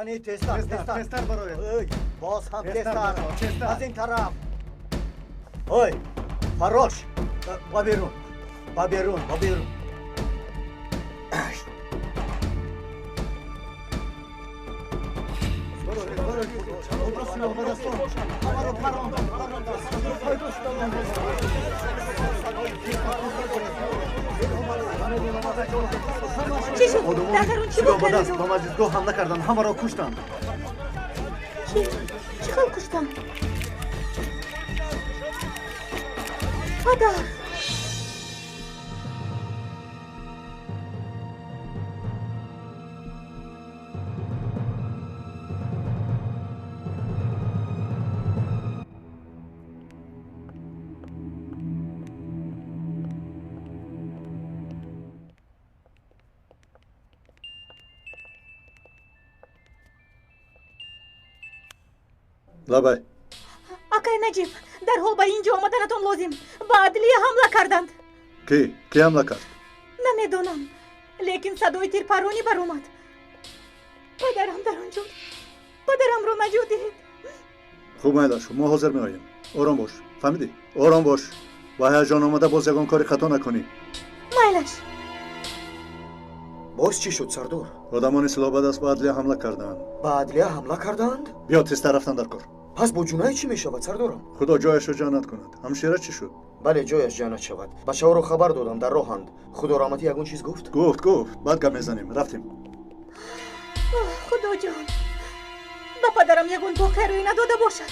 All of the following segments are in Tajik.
Кани тезтар, тезтар, тезтар бароед. Ой, боз ҳам тезтар. Аз ин тараф. Ой, фаррош, ба берун, ба берун, ба берун. Чӣ шуд? Дар дарун чӣ Силоҳ ба даст ба маҷлисгоҳ ҳамла карданд, ҳамаро куштанд. Чӣ? Чӣ хел куштанд? Падар! Лабай. Акай Наҷиб, дарҳол ба ин ҷо омаданатон лозим. Ба адлия ҳамла карданд. Кӣ? Кӣ ҳамла кард? Намедонам, лекин садои тирпаронӣ баромад. Падарам дар он ҷо. Падарамро наҷот диҳед. Хуб, майлаш, мо ҳозир меоем. Ором бош, фаҳмидӣ? Ором бош. Ба ҳаяҷон омада боз ягон кори хато накунӣ. Майлаш. Боз чӣ шуд, сардор? Одамони силоҳ ба даст ба адлия ҳамла карданд. Ба адлия ҳамла карданд? Биё, тезтар рафтан дар кор. Пас бо ҷунай чӣ мешавад, сардорам? Худо ҷояшро ҷаннат кунад. Ҳамшира чӣ шуд? Бале, ҷояш ҷаннат шавад. Бачаҳоро хабар додам, дар роҳанд. Худо раҳматӣ ягон чиз гуфт? Гуфт, гуфт. Баъд гап мезанем. Рафтем. Худоҷон, ба падарам ягон воқеа рӯй надода бошад.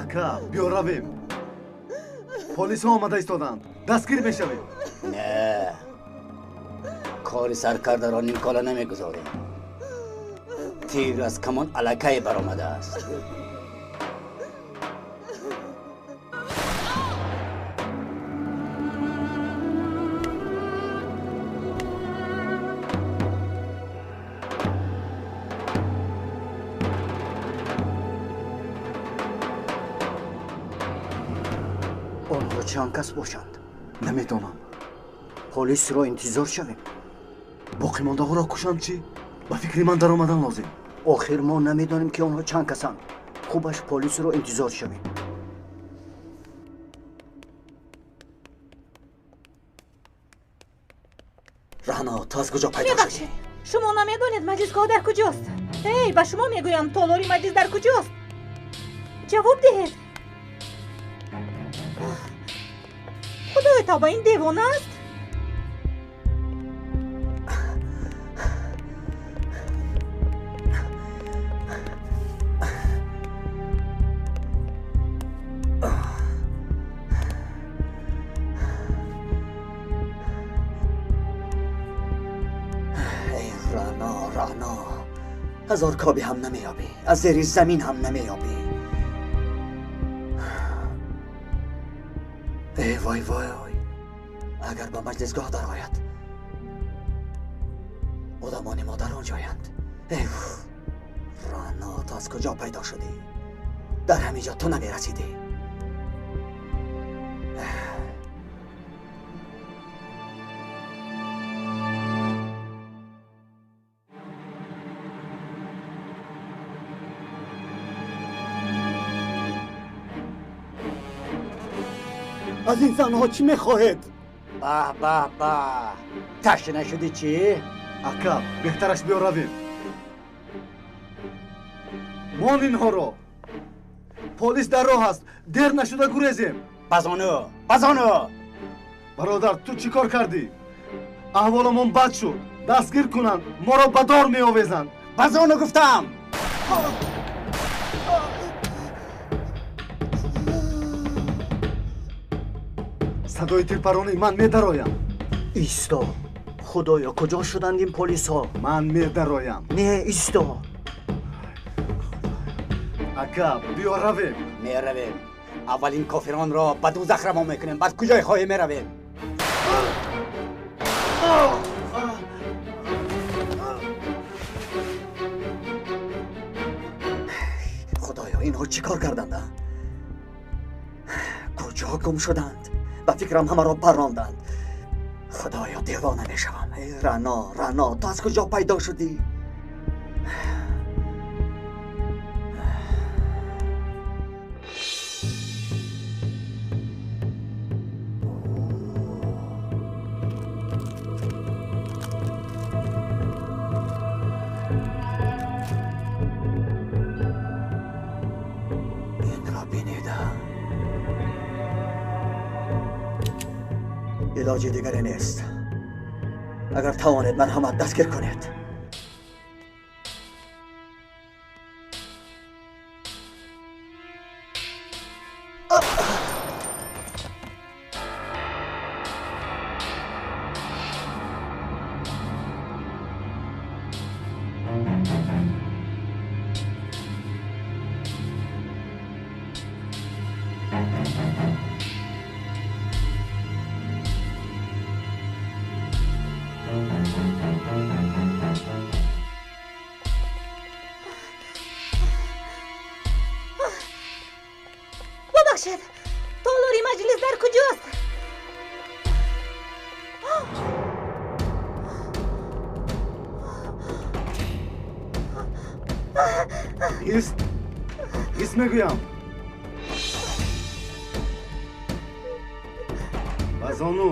Ака, биё равем. Полисҳо омада истоданд. Дастгир мешавем. Не, кори саркардаро нимкола намегузорем. Тир аз камон аллакай баромадааст. Онҳо чанд кас бошанд? Намедонам. Полисро интизор шавем. Боқимондаҳоро кушанд чӣ? Ба фикри ман даромадан лозим. Охир мо намедонем, ки онҳо чанд касанд. Хубаш полисро интизор шавем. Рано, ту аз куҷо пайдо шудӣ? Мебахшед, шумо намедонед маҷлисгоҳ дар куҷост? Эй, ба шумо мегӯям, толори маҷлис дар куҷост? Ҷавоб диҳед. Худои тавба, ин девона аст? Эй Рано, Рано, ҳазор коби ҳам намеёбӣ, аз зери замин ҳам намеёбӣ. Эй вой вой, агар ба маҷлисгоҳ дарояд, одамони мо дар он ҷоянд. Эй Рано, ту аз куҷо пайдо шудӣ? Дар ҳамин ҷо ту намерасидӣ. Аз ин занҳо чӣ мехоҳед? Баҳ, баҳ, баҳ, ташна шудӣ чӣ? Ака, беҳтараш биё равем. Мон инҳоро. Полис дар роҳ аст. Дер нашуда гурезем. Базону, базону! Бародар, ту чӣ кор кардӣ? Аҳволамон бад шуд. Дастгир кунанд, моро ба дор меовезанд. Базону гуфтам! Садои тирпаронӣ, ман медароям. Исто, худо Худоё, куҷо шуданд ин полисҳо? Ман медароям. Не, исто. Ака, биё равем. Меравем. Аввал ин кофиронро ба дӯзах равон мекунем, баъд куҷое хоҳем меравем. Худоё, инҳо чӣ кор карданд? Куҷо гум шуданд? Ба фикрам ҳамаро парронданд. Худоё, девона мешавам. Эй Рано, Рано, ту аз куҷо пайдо шудӣ? Инро бинеда. Илоҷи дигаре нест. Агар тавонед, марҳамат дастгир кунед. Бубахшед, толори маҷлис дар куҷост? Ист, ист мегӯям. Ба зону,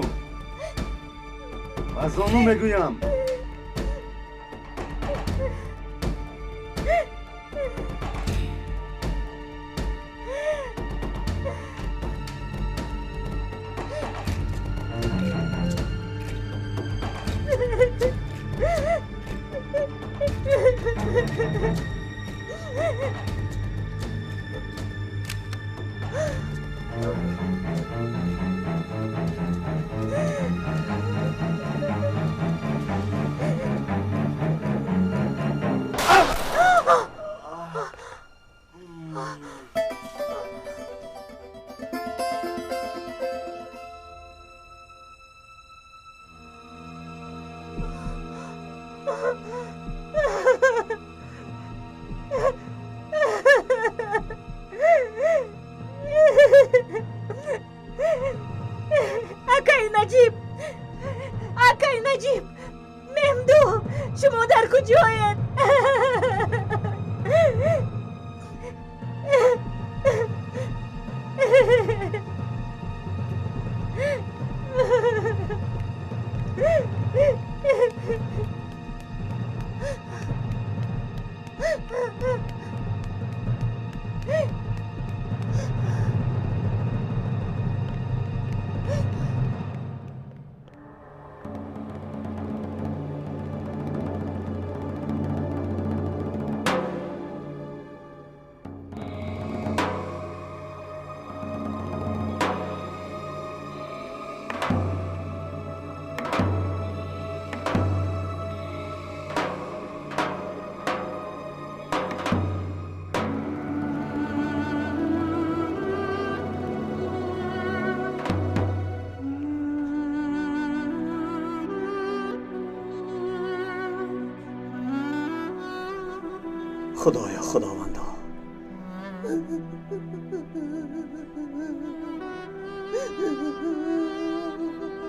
ба зону мегӯям. Акай Наҷиб, акай Наҷиб, Мемду, шумо дар куҷоед? Худоё, худовандо,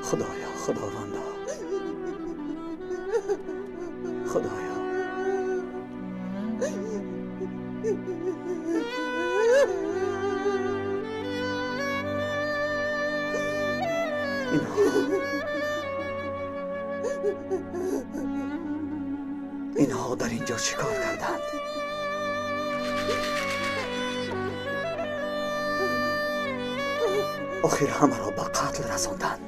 худоё, худовандо, худоё. Инҳо дар ин ҷо чӣ кор карданд? Охир ҳамаро ба қатл расонданд.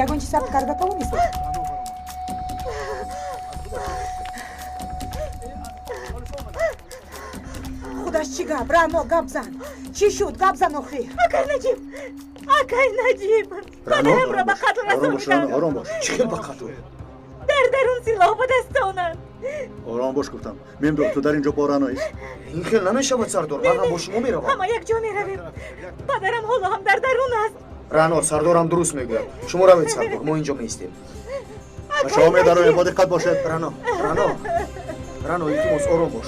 Ягон чиз сабт карда тавонистед? Худаш чӣ гап? Рано, гап зан. Чӣ шуд? Гап зан охир. Акай Наҷиб! Акай Наҷиб! Падарамро ба қатл расониданд. Ором бош. Чӣ хел ба қатл? Дар дарун силоҳ ба дастонанд. Ором бош гуфтам. Мемдух, ту дар ин ҷо бо Рано ист. Ин хел намешавад, сардор. Ман ҳам бо шумо меравам. Ҳама якҷо меравем. Падарам ҳоло ҳам дар дарун аст. Рано, сардорам дуруст мегӯяд. Шумо равед, сардор, мо инҷо меистем. Шумо медароем, бо диққат бошед. Рано, Рано, Рано, илтимос, ором бош.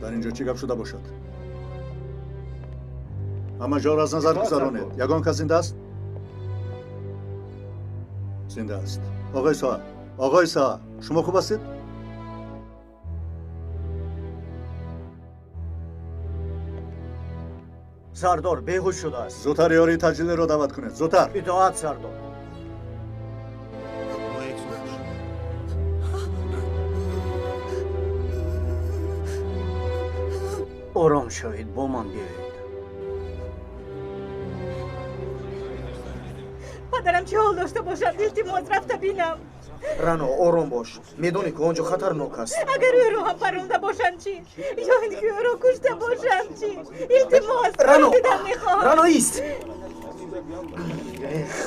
Дар инҷо чӣ гап шуда бошад? Ҳама ҷоро аз назар гузаронед. Ягон кас зинда аст? Зинда аст. Оғои Соа, оғои Соа, шумо хуб ҳастед? Сардор беҳуш шудааст. Зудтар ёрии таҷлилиро даъват кунед. Зудтар. Итоат, сардор. Ором шавед, бо ман биёед. Падарам чӣ ҳол дошта бошад? Илтимос, рафта бинам. Рано, ором бош. Медонӣ, ки он ҷо хатарнок аст. Агар ӯро ҳам паронда бошанд чӣ? Ё ин ки ӯро кушта бошанд чӣ? Илтимос, Рано, дидан мехоҳам. Рано, ист!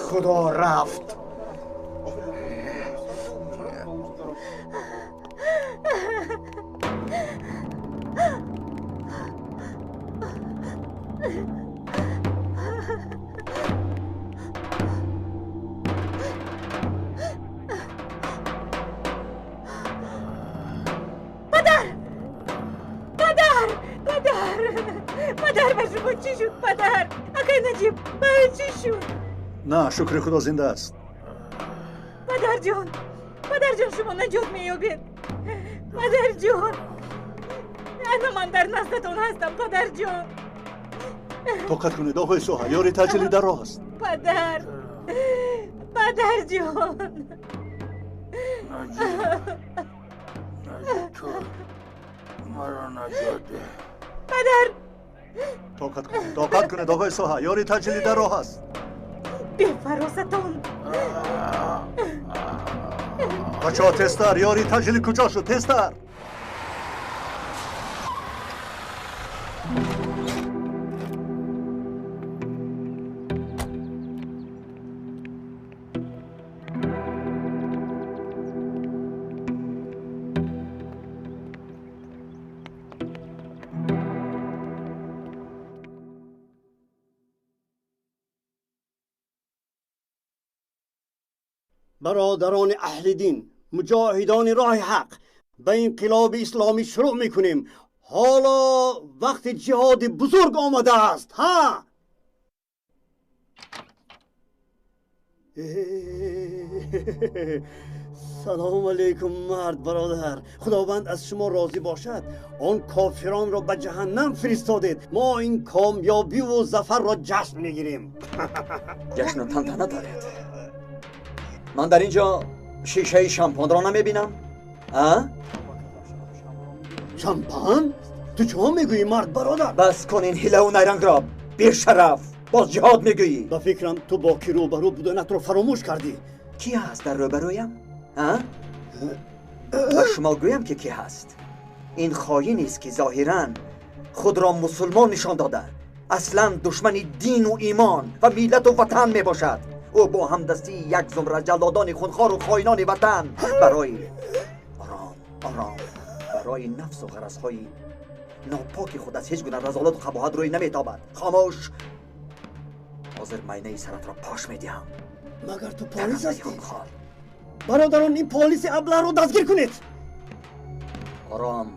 Худо, рафт. Падар! Падар! Падар! Падар, ба шумо чӣ шуд, падар? Акай Наҷиб, ба ӯ чӣ шуд? На, шукри Худо, зинда аст. Падарҷон, падарҷон, шумо наҷот меёбед. Падарҷон, ана ман дар наздатон ҳастам, падарҷон. Тоқат кунед, оғои Соҳа, ёри таҷлили дар роҳ аст. Падар, падарҷон. Наҷиб, ту маро наҷот деҳ. Падар! Тоқат кунед, тоқат кунед, оғои Соҳа, ёри таҷлили дар роҳ аст. Бефаросатон. Бачаҳо, тезтар, ёри таҷлили куҷо шуд? Тезтар. Бародарони аҳли дин, муҷоҳидони роҳи ҳақ, ба инқилоби исломӣ шурӯъ мекунем. Ҳоло вақти ҷиҳоди бузург омадааст. Ҳа, салому алайкум, мард бародар. Худованд аз шумо розӣ бошад. Он кофиронро ба ҷаҳаннам фиристодед. Мо ин комёбиву зафарро ҷашн мегирем. Ҷашну тантана доред. Ман дар ин ҷо шишаи шампанро намебинам. А? Шампан? Ту чӣ мегӯӣ, мард бародар? Бас кун ин ҳилаву найрангро, бешараф. Боз ҷиҳод мегӯӣ. Ба фикрам, ту бо кӣ рӯбарӯ буданатро фаромӯш кардӣ. Кӣ ҳаст дар рӯбарӯям? А? Ба шумо гӯям, ки кӣ ҳаст. Ин хоинест, ки зоҳиран худро мусулмон нишон дода, аслан душмани дину имон ва миллату ватан мебошад. Ӯ бо ҳамдастии як зумра ҷаллодони хунхору хоинони ватан барои ором ором барои нафсу ғаразҳои нопоки худ аз ҳеҷ гуна разолату қабоҳат рӯй наметобад. Хомӯш. Ҳозир майнаи саратро пош медиҳам. Магар ту полис ҳастӣ? Бародарон, ин полиси аблаҳро дастгир кунед. Ором,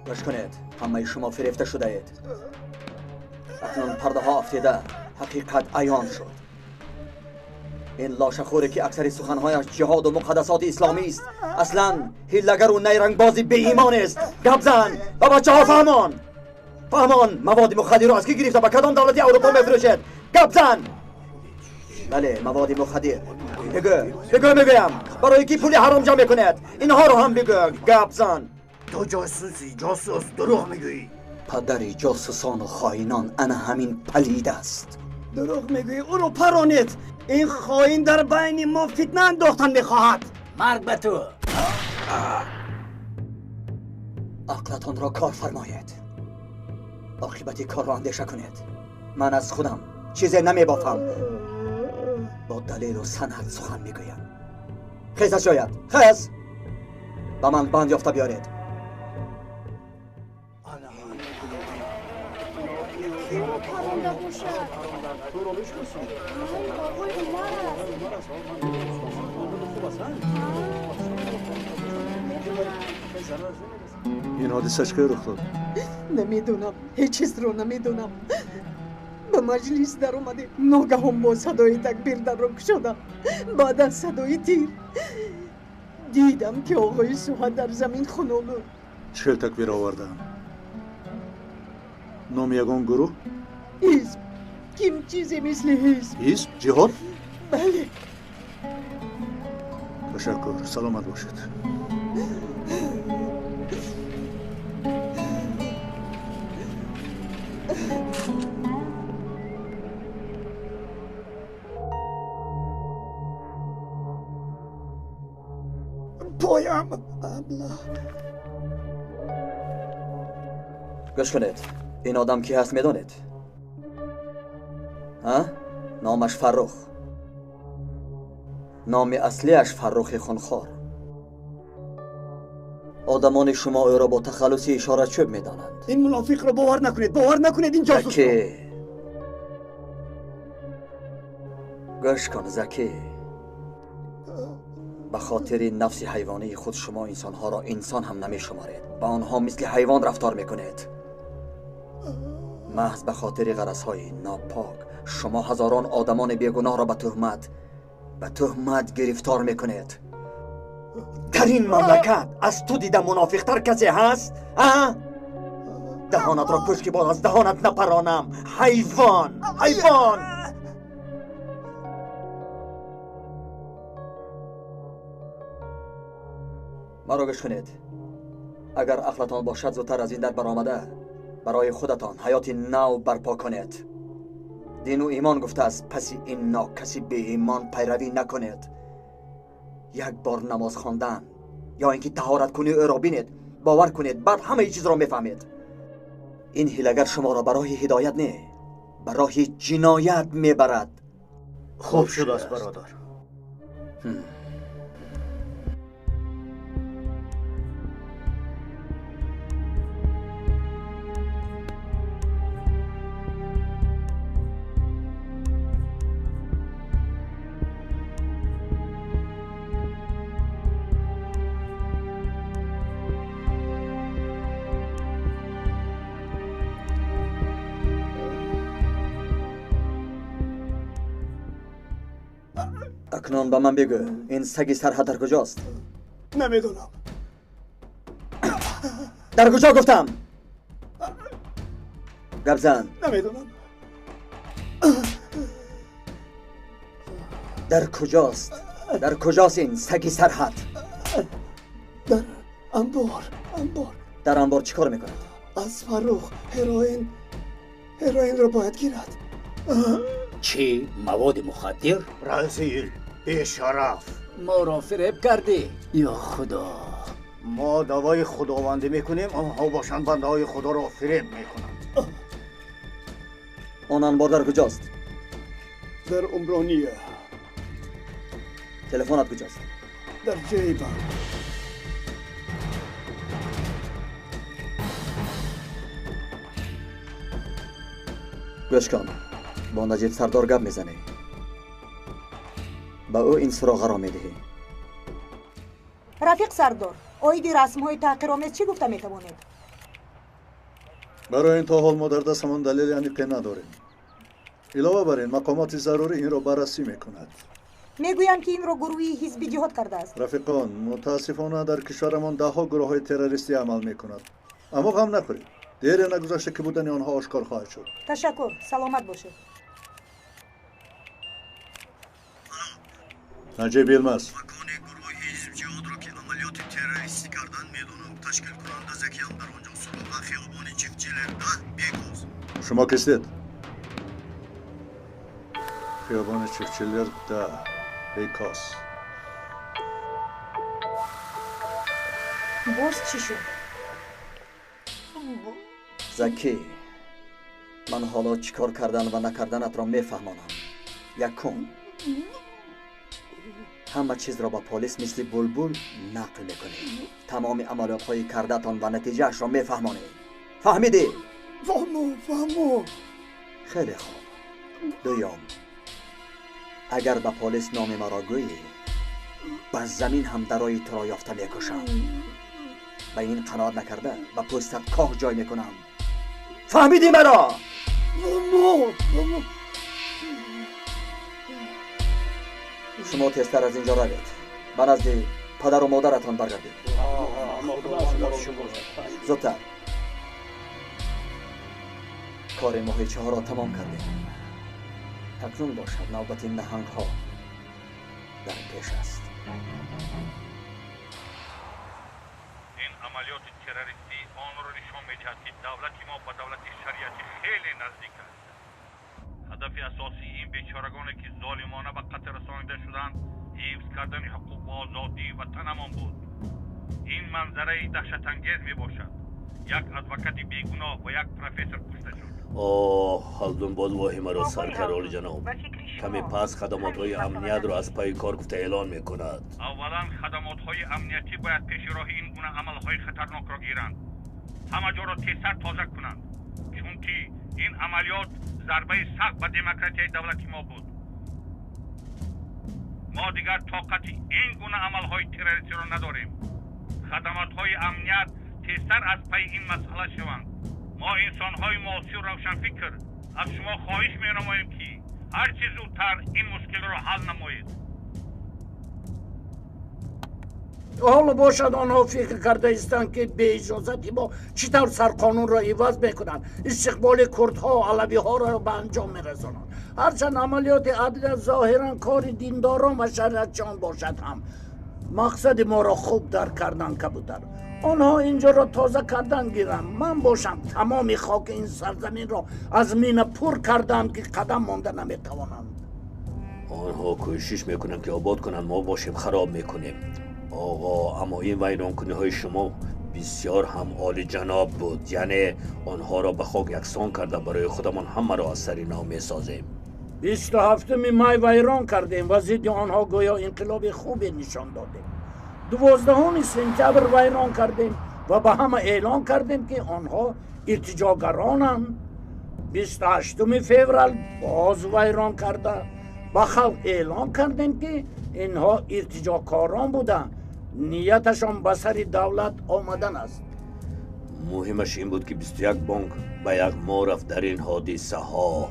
гӯш кунед. Ҳамаи шумо фирефта шудаед. Акнун пардаҳо афтида, ҳақиқат аён шуд. Ин лошахӯре ки аксари суханҳояш ҷиҳоду муқаддасоти исломист, аслан ҳиллагару найрангбози беимон аст. Гап зан ба бачаҳо, фаҳмон. Фаҳмон, маводи мухаддирро аз кӣ гирифта ба кадом давлати Аврупо мефурӯшед? Гап зан! Бале, маводи мухаддир. Бигӯ, бигӯ, мегӯям. Барои кӣ пули ҳаром ҷамъ мекунед? Инҳоро ҳам бигӯ. Гап зан. Ту ҷосуси, ҷосус, дурӯғ мегӯӣ. Падари ҷосусону хоинон ана ҳамин палид аст. Дурӯғ мегӯӣ, ӯро паронед. Ин хоин дар байни мо фитна андохтан мехоҳад. Марг ба ту! Ақлатонро кор фармоед. Оқибати корро андеша кунед. Ман аз худам чизе намебофам. Бо далелу санад сухан мегӯям. Хез аз ҷоят, хез! Ба ман банд ёфта биёред. Ин ҳодиса чӣ рух дод? Намедонам, ҳеҷ чизро намедонам. Ба маҷлис даромадем, ногаҳон бо садои такбир дарро кушодам. Баъдан садои тир. Дидам ки оғои Суҳа дар замин хунолуд. Чӣ хел такбир овардаанд? Номи ягон гурӯҳ? Ҳизб. Ким чизе мисли ҳизб. Ҳизб? Ҷиҳод? Бале. Ташаккур, саломат бошед. Поям, аблаҳ. Гӯш кунед, ин одам ки ҳаст медонед? А? Номаш Фаррух. Номи аслиаш Фаррухи Хунхор. Одамони шумо ӯро бо тахаллуси ишорачӯб медонанд. Ин мунофиқро бовар накунед, бовар накунед ин ҷосусро. Заки, гӯш кун, Заки. Ба хотири нафси ҳайвонии худ шумо инсонҳоро инсон ҳам намешуморед. Ба онҳо мисли ҳайвон рафтор мекунед. Маҳз ба хотири ғаразҳои нопок шумо ҳазорон одамони бегуноҳро ба туҳмат гирифтор мекунед. Дар ин мамлакат аз ту дида мунофиқтар касе ҳаст? А? Даҳонатро пӯш ки боз аз даҳонат напаронам. Ҳайвон! Ҳайвон! Маро гӯш кунед. Агар ақлатон бошад, зудтар аз ин дар баромада барои худатон ҳаёти нав барпо кунед. Дину имон гуфтааст, паси ин нокаси беимон пайравӣ накунед. Як бор намоз хондан ё ин ки таҳораткунии ӯро бинед, бовар кунед, баъд ҳамаи чизро мефаҳмед. Ин ҳилагар шуморо ба роҳи ҳидоят не, ба роҳи ҷиноят мебарад. Хуб шудааст, бародар. Акнун ба ман бигӯ, ин саги сарҳад дар куҷост? Намедонам. Дар куҷо гуфтам? Гап зан. Намедонам. Дар куҷост? Дар куҷост ин саги сарҳад? Дар анбор, анбор. Дар анбор чӣ кор мекунад? Аз Фаррух ҳероинро бояд гирад. Чӣ? Маводи мухаддир? Разил, бешараф. Моро фиреб кардӣ. Ё Худо! Мо даъвои худовандӣ мекунем, онҳо бошанд бандаҳои Худоро фиреб мекунанд. Он анбор дар куҷост? Дар Умрония. Телефонат куҷост? Дар ҷейбам. Гӯш кун, Бо Наҷиб сардор гап мезанӣ. Ба ӯ ин суроғаро медиҳӣ. Рафиқ сардор, оиди расмҳои таҳқиромез чӣ гуфта метавонед? Барои ин то ҳол мо дар дастамон далели аниқе надорем. Илова бар ин, мақомоти зарурӣ инро баррасӣ мекунад. Мегӯянд, ки инро гурӯҳи ҳизби ҷиҳод кардааст. Рафиқон, мутаассифона дар кишварамон даҳҳо гурӯҳҳои террористӣ амал мекунад. Аммо ғам нахӯред. Дере нагузашта ки будани онҳо ошкор хоҳад шуд. Ташаккур, саломат бошед. Наҷиб Йилмаз. Макони гурӯҳи ҳизби ҷиҳодро ки амалиёти террористӣ кардан медонам. Ташкилкунанда Закиям дар он ҷо суроға хиёбони Чифчилер 10 Бекоз. Шумо кистед? Хиёбони Чифчилер 10 Бекоз. Боз чӣ шуд? Закӣ, ман ҳоло чӣ кор кардан ва накарданатро мефаҳмонам. Якум, ҳама чизро ба полис мисли булбул нақл мекунӣ. Тамоми амалиётҳои кардаатон ва натиҷаашро мефаҳмонӣ. Фаҳмидӣ? Фаҳмо, фаҳмо. Хеле хуб. Дуюм, агар ба полис номи маро гӯӣ, ба замин ҳам дарои туро ёфта мекушам. Ба ин қаноат накарда ба пӯстат коҳ ҷой мекунам. Фаҳмидӣ маро? Фаҳмо, фаҳмо. Шумо тезтар аз инҷо равед. Ба назди падару модаратон баргардед. Зудтар. Кори моҳичаҳоро тамом кардем. Акнун бошад навбати наҳангҳо дар пеш аст. Ин амалиёти террористӣ онро нишон медиҳад, ки давлати мо ба давлати шариатӣ хеле наздик аст. Ҳадафи асосии ин бечорагоне ки золимона ба қатл расонида шуданд, ҳифз кардани ҳуқуқ ва озодии ватанамон буд. Ин манзараи даҳшатангез мебошад. Як адвокати бегуноҳ ва як профессор кушта шуд. Оҳ, Халдун боз воҳимаро сар кард, олиҷаноб. Каме пас хадамотҳои амниятро аз пайи кор гуфта эълон мекунад. Аввалан хадамотҳои амниятӣ бояд пеши роҳи ин гуна амалҳои хатарнокро гиранд. Ҳама ҷоро тезтар тоза кунанд, чунки ин амалиёт зарбаи сахт ба демократияи давлати мо буд. Мо дигар тоқати ин гуна амалҳои террористиро надорем. Хадамотҳои амният тезтар аз пайи ин масъала шаванд. Мо инсонҳои муосир равшанфикр аз шумо хоҳиш менамоем, ки ҳар чӣ зудтар ин мушкилро ҳал намоед. Ҳоло бошад онҳо фикр карда истанд, ки беиҷозати мо чӣ тавр сарқонунро иваз мекунанд, истиқболи курдҳо алавиҳоро ба анҷом мерасонанд. Ҳарчанд амалиёти адлия зоҳиран кори диндорон ва шариатчиён бошад ҳам, мақсади моро хуб дарк кардан кабутар. Онҳо инҷоро тоза кардан гиранд. Ман бошам тамоми хоки ин сарзаминро аз мина пур кардам, ки қадам монда наметавонанд. Онҳо кӯшиш мекунанд, ки обод кунанд, мо бошем хароб мекунем. Оғо, аммо ин вайронкуниҳои шумо бисёр ҳам олиҷаноб буд. Яъне онҳоро ба хок яксон карда барои худамон ҳамаро аз сари нав месозем. 27 май вайрон кардем ва зидди онҳо гӯё инқилоби хубе нишон додем. 12 сентябр вайрон кардем ва ба ҳама эълон кардем, ки онҳо иртиҷогаронанд. 28 феврал боз вайрон карда ба халқ эълон кардем, ки инҳо иртиҷокорон буданд. Нияташон ба сари давлат омадан аст. Муҳимаш ин буд, ки 21 бонк ба яғмо рафт дар ин ҳодисаҳо.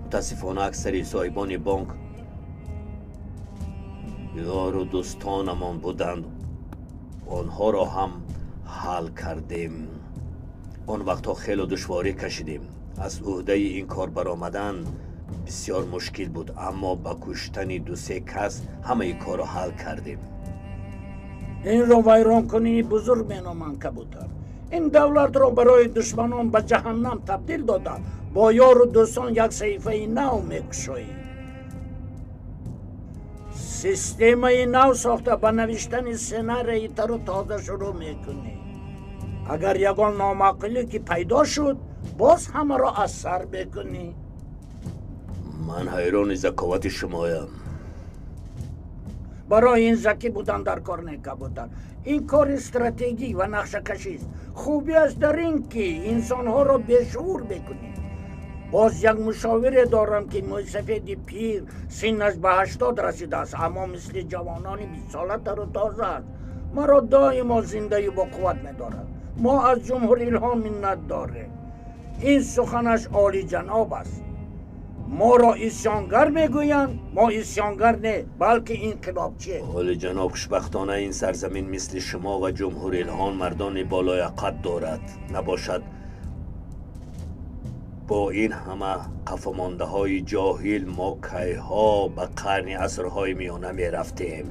Мутаассифона аксари соҳибони бонк ёру дӯстонамон буданд. Онҳоро ҳам ҳал кардем. Он вақтҳо хеле душворӣ кашидем. Аз ӯҳдаи ин кор баромадан бисёр мушкил буд, аммо ба куштани ду-се кас ҳамаи корро ҳал кардем. Инро вайронкунии бузург меноманд, кабутар. Ин давлатро барои душманон ба ҷаҳаннам табдил дода, бо ёру дӯстон як саҳифаи нав мекушоӣ. Системаи нав сохта ба навиштани сценарияи тару тоза шурӯъ мекунӣ. Агар ягон номаъқулӣ ки пайдо шуд, боз ҳамаро аз сар мекунӣ. Ман ҳайрони заковати шумоям. Барои ин закӣ будан дар кор не, кабутар. Ин кори стратегӣ ва нақшакашист. Хубиаш дар ин, ки инсонҳоро бешуур мекунӣ. Боз як мушовире дорам ки мӯйсафеди пир, синнаш ба 80 расидааст, аммо мисли ҷавонони 20 сола тару тоза аст. Маро доимо зиндаю бо қувват медорад. Мо аз ҷумҳур Илҳом миннат дорем. Ин суханаш олиҷаноб аст. Моро исёнгар мегӯянд, мо исёнгар не, балки инқилобчием. Олиҷаноб, хушбахтона ин сарзамин мисли шумо ва ҷумҳур Илҳом мардони болояқат дорад. Набошад бо ин ҳама қафомондаҳои ҷоҳил мо кайҳо ба қарни асрҳои миёна мерафтем.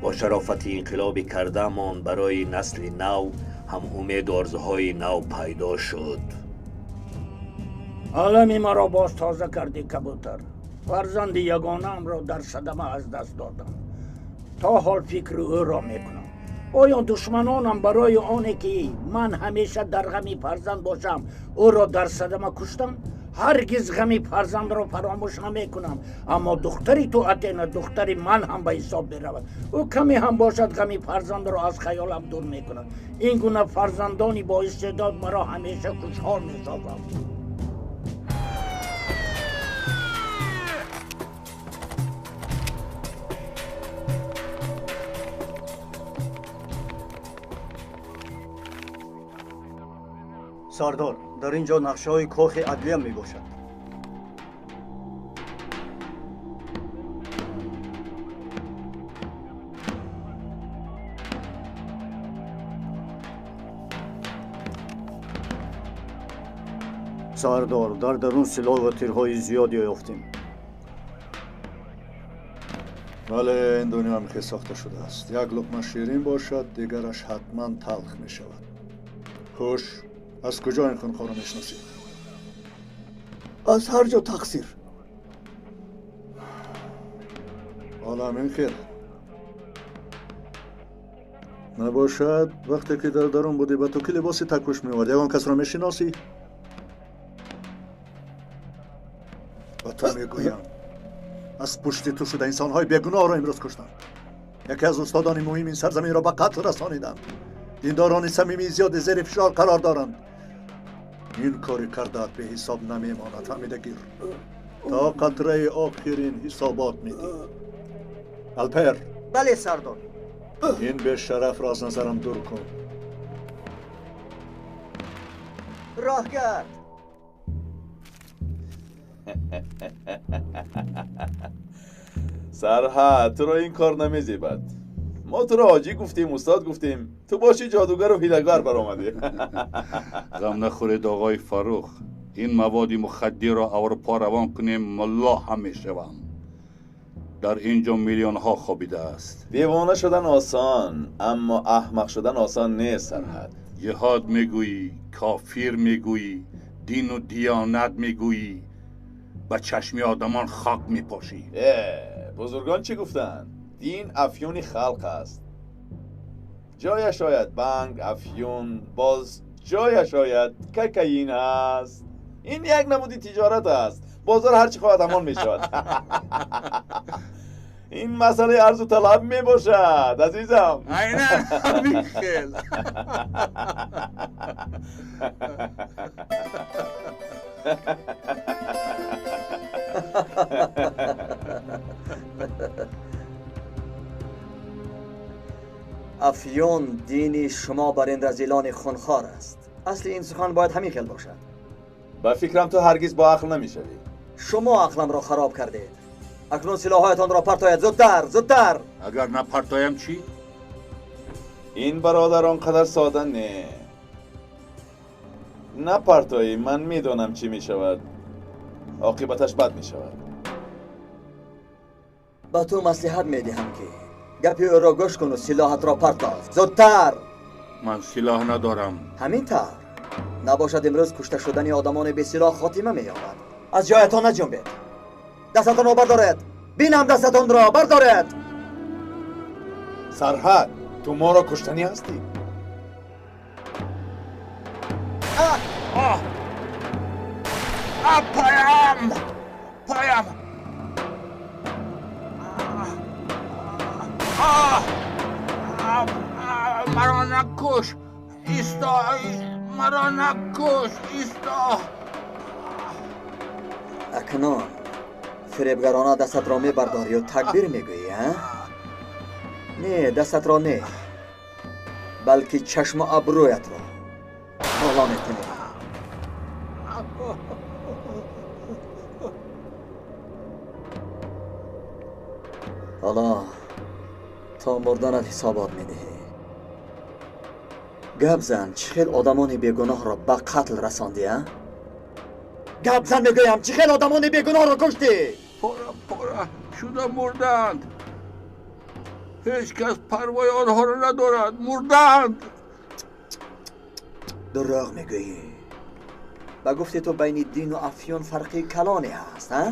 Бо шарофати инқилоби кардаамон барои насли нав ҳам умеду орзуҳои нав пайдо шуд. Олами маро боз тоза кардӣ, кабутар. Фарзанди ягонаамро дар садама аз даст додам. То ҳол фикри ӯро мекунам. Оё душманонам барои оне ки ман ҳамеша дар ғами фарзанд бошам, ӯро дар садама куштам? Ҳаргиз ғами фарзандро фаромӯш намекунам. Аммо духтари ту Атена духтари ман ҳам ба ҳисоб меравад. Ӯ каме ҳам бошад ғами фарзандро аз хаёлам дур мекунад. Ин гуна фарзандони боистеъдод маро ҳамеша хушҳол месозанд. Сардор, дар ин ҷо нақшаҳои кохи адлия мебошад. Сардор, дар дарун силоҳ ва тирҳои зиёде ёфтем. Бале, ин дунё ҳам хел сохта шудааст. Як луқма ширин бошад, дигараш ҳатман талх мешавад. Хуш, аз куҷо ин хунхорро мешиносӣ? Аз ҳар ҷо тақсир. Ҳоло ҳамин хел. Набошад, вақте ки дар дарун будӣ, ба ту ки либоси такпӯш меовард? Ягон касро мешиносӣ? Ба ту мегӯям, аз пушти ту шуда инсонҳои бегуноҳро имрӯз куштанд. Яке аз устодони муҳим ин сарзаминро ба қатл расониданд. Диндорони самимии зиёде зери фишор қарор доранд. Ин кори кардаат беҳисоб намемонад, фаҳмидагир. То қатраи охирин ҳисобот медиҳӣ. Алпер. Бале, сардор. Ин бешарафро аз назарам дур кун. Роҳгард. Сарҳад, туро ин кор намезебад. Мо туро ҳоҷӣ гуфтем, устод гуфтем. Ту бошӣ ҷодугару ҳилагар баромадӣ. Ғам нахӯред, оғои Фаррух. Ин маводи мухаддирро Аврупо равон кунем, мулло ҳам мешавам. Дар ин ҷо миллионҳо хобидааст. Девона шудан осон, аммо аҳмақ шудан осон нест, Сарҳад. Ҷиҳод мегӯӣ, кофир мегӯӣ, дину диёнат мегӯӣ, ба чашми одамон хок мепошӣ. Бузургон чӣ гуфтанд? Дин афюни халқ аст. Ҷояш ояд банг, афюн, боз ҷояш ояд кокаин аст. Ин як намуди тиҷорат аст. Бозор ҳарчи хоҳад ҳамон мешавад. Ин масъалаи арзу талаб мебошад, азизам. Айнан ҳамин хел. Афюн дини шумо бар ин разилони хунхор аст. Асли ин сухан бояд ҳамин хел бошад. Ба фикрам ту ҳаргиз бо ақл намешавӣ. Шумо ақламро хароб кардед. Акнун силоҳҳоятонро партоед. Зудтар, зудтар. Агар напартоям чӣ? Ин бародар он қадар сода не. Напартоӣ, ман медонам чӣ мешавад. Оқибаташ бад мешавад. Ба ту маслиҳат медиҳам ки гапи ӯро гӯш куну силоҳатро партоз. Зудтар. Ман силоҳ надорам. Ҳамин тавр. Набошад имрӯз кушта шудани одамони бесилоҳ хотима меёбад. Аз ҷоятон наҷунбед. Дастатонро бардоред. Бинам дастатонро бардоред. Сарҳад, ту моро куштанӣ ҳастӣ? Паям! Паям! Маро накуш! Исто! Маро накуш! Исто! Акнун фиребгарона дастатро мебардорӣ ё такбир мегӯӣ, а? Не, дастатро не, балки чашму абрӯятро боло мекунӣ. Ҳоло то мурданат ҳисобот медиҳӣ. Гап зан, чӣ хел одамони бегуноҳро ба қатл расондӣ, а? Гап зан мегӯям, чӣ хел одамони бегуноҳро куштӣ? Пора пора шуда мурданд. Ҳеҷ кас парвои онҳоро надорад. Мурданд. Дурӯғ мегӯӣ. Ба гуфти ту байни дину афён фарқи калоне ҳаст, а?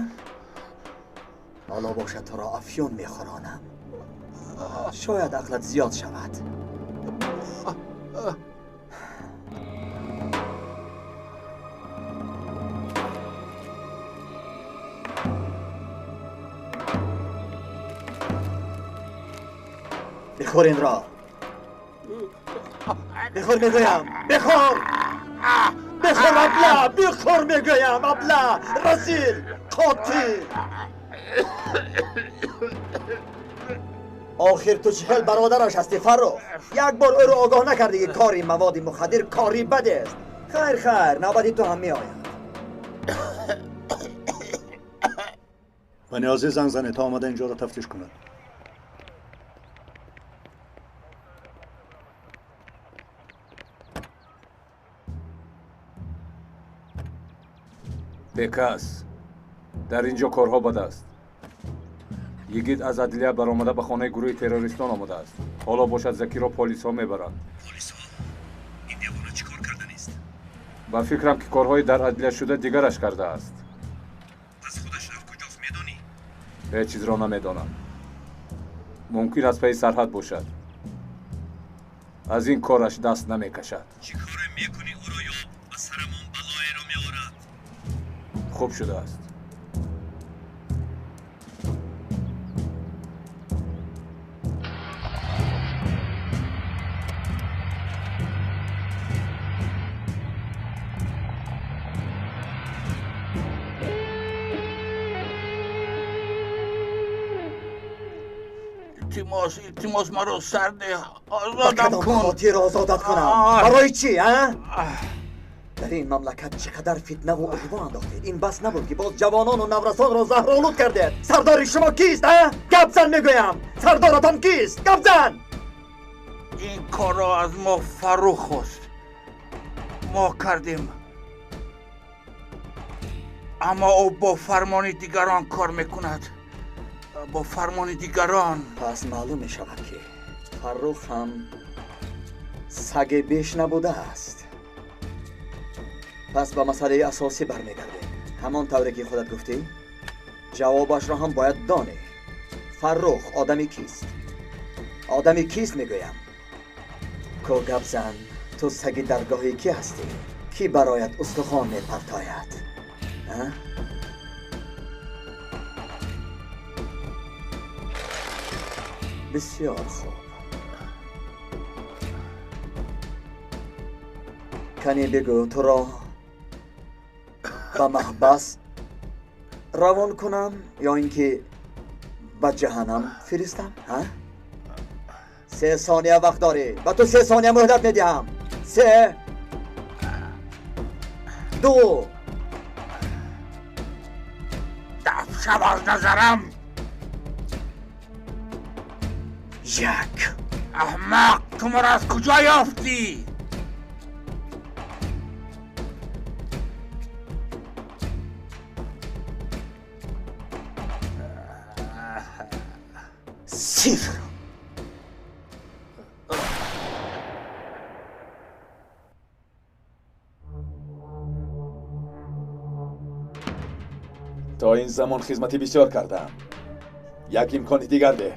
Ҳоло бошад туро афён мехӯронам. Шояд ақлат зиёд шавад. بخور این را. بخور میگویم، بخور. بخور ابله، بخور میگویم ابله، رسیل، قاتل. آخر تو چه برادرش هستی فرخ؟ یک بار او را آگاه نکردی که کاری مواد مخدر کاری بد است. خیر خیر، نوبتی تو هم می آید. و نیازی زنگ زنه تا آمده اینجا را تفتیش کند. Бекас, дар ин ҷо корҳо бад аст. Йигит аз адлия баромада ба хонаи гурӯҳи террористон омадааст. Ҳоло бошад Закиро полисҳо мебаранд. Полисҳо? Ин девона чӣ кор карданист? Ба фикрам, ки корҳои дар адлия шуда дигараш кардааст. Пас худаш дар куҷост, медонӣ? Ҳеҷ чизро намедонам. Мумкин аз пайи сарҳад бошад. Аз ин кораш даст намекашад. Чӣ коре мекунӣ ӯро ё ба сарамон балоеро меорад? Хуб шудааст. Илтимос, маро сарде озодам кун. Хотир озодат кунам? Барои чӣ, а? Дар ин мамлакат чӣ қадар фитнаву иғво андохтед. Ин бас набуд ки боз ҷавонону наврасонро заҳролуд кардед. Сардори шумо кист, а? Гап зан мегӯям. Сардоратон кист? Гап зан! Ин корро аз мо Фаррух хост. Мо кардем. Аммо ӯ бо фармони дигарон кор мекунад. Бо фармони дигарон. Пас маълум мешавад, ки Фаррух ҳам саге беш набудааст. Пас ба масъалаи асосӣ бармегардем. Ҳамон тавре ки худат гуфтӣ, ҷавобашро ҳам бояд донӣ. Фаррух одами кист? Одами кист мегӯям. Ко гап зан, ту саги даргоҳи кӣ ҳастӣ? Кӣ бароят устухон мепартояд? Бисёр хуб. Кане бигӯ, туро ба маҳбас равон кунам ё ин ки ба ҷаҳаннам фиристам? 3 сония вақт дорӣ. Ба ту 3 сония муҳлат медиҳам. 3, 2. Даф шав аз назарам. 1. Аҳмақ, ту маро аз куҷо ёфтӣ? 0. То ин замон хизмати бисёр кардам. Як имкони дигар деҳ.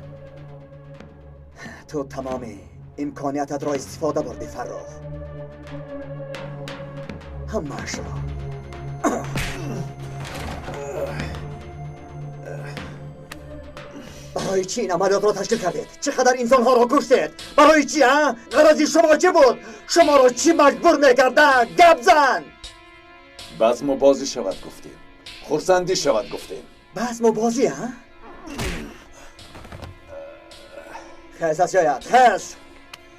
Ту тамоми имкониятатро истифода бурдӣ, Фаррух. Ҳамаашро. Барои чӣ ин амалиётро ташкил кардед? Чӣ қадар инсонҳоро куштед? Барои чӣ, а? Ғарази шумо чӣ буд? Шуморо чӣ маҷбур мекарда? Гап зан! Базму бозӣ шавад гуфтем. Хурсандӣ шавад гуфтем. Бас мо бозӣ, ҳа? Хез аз ҷоят, хез!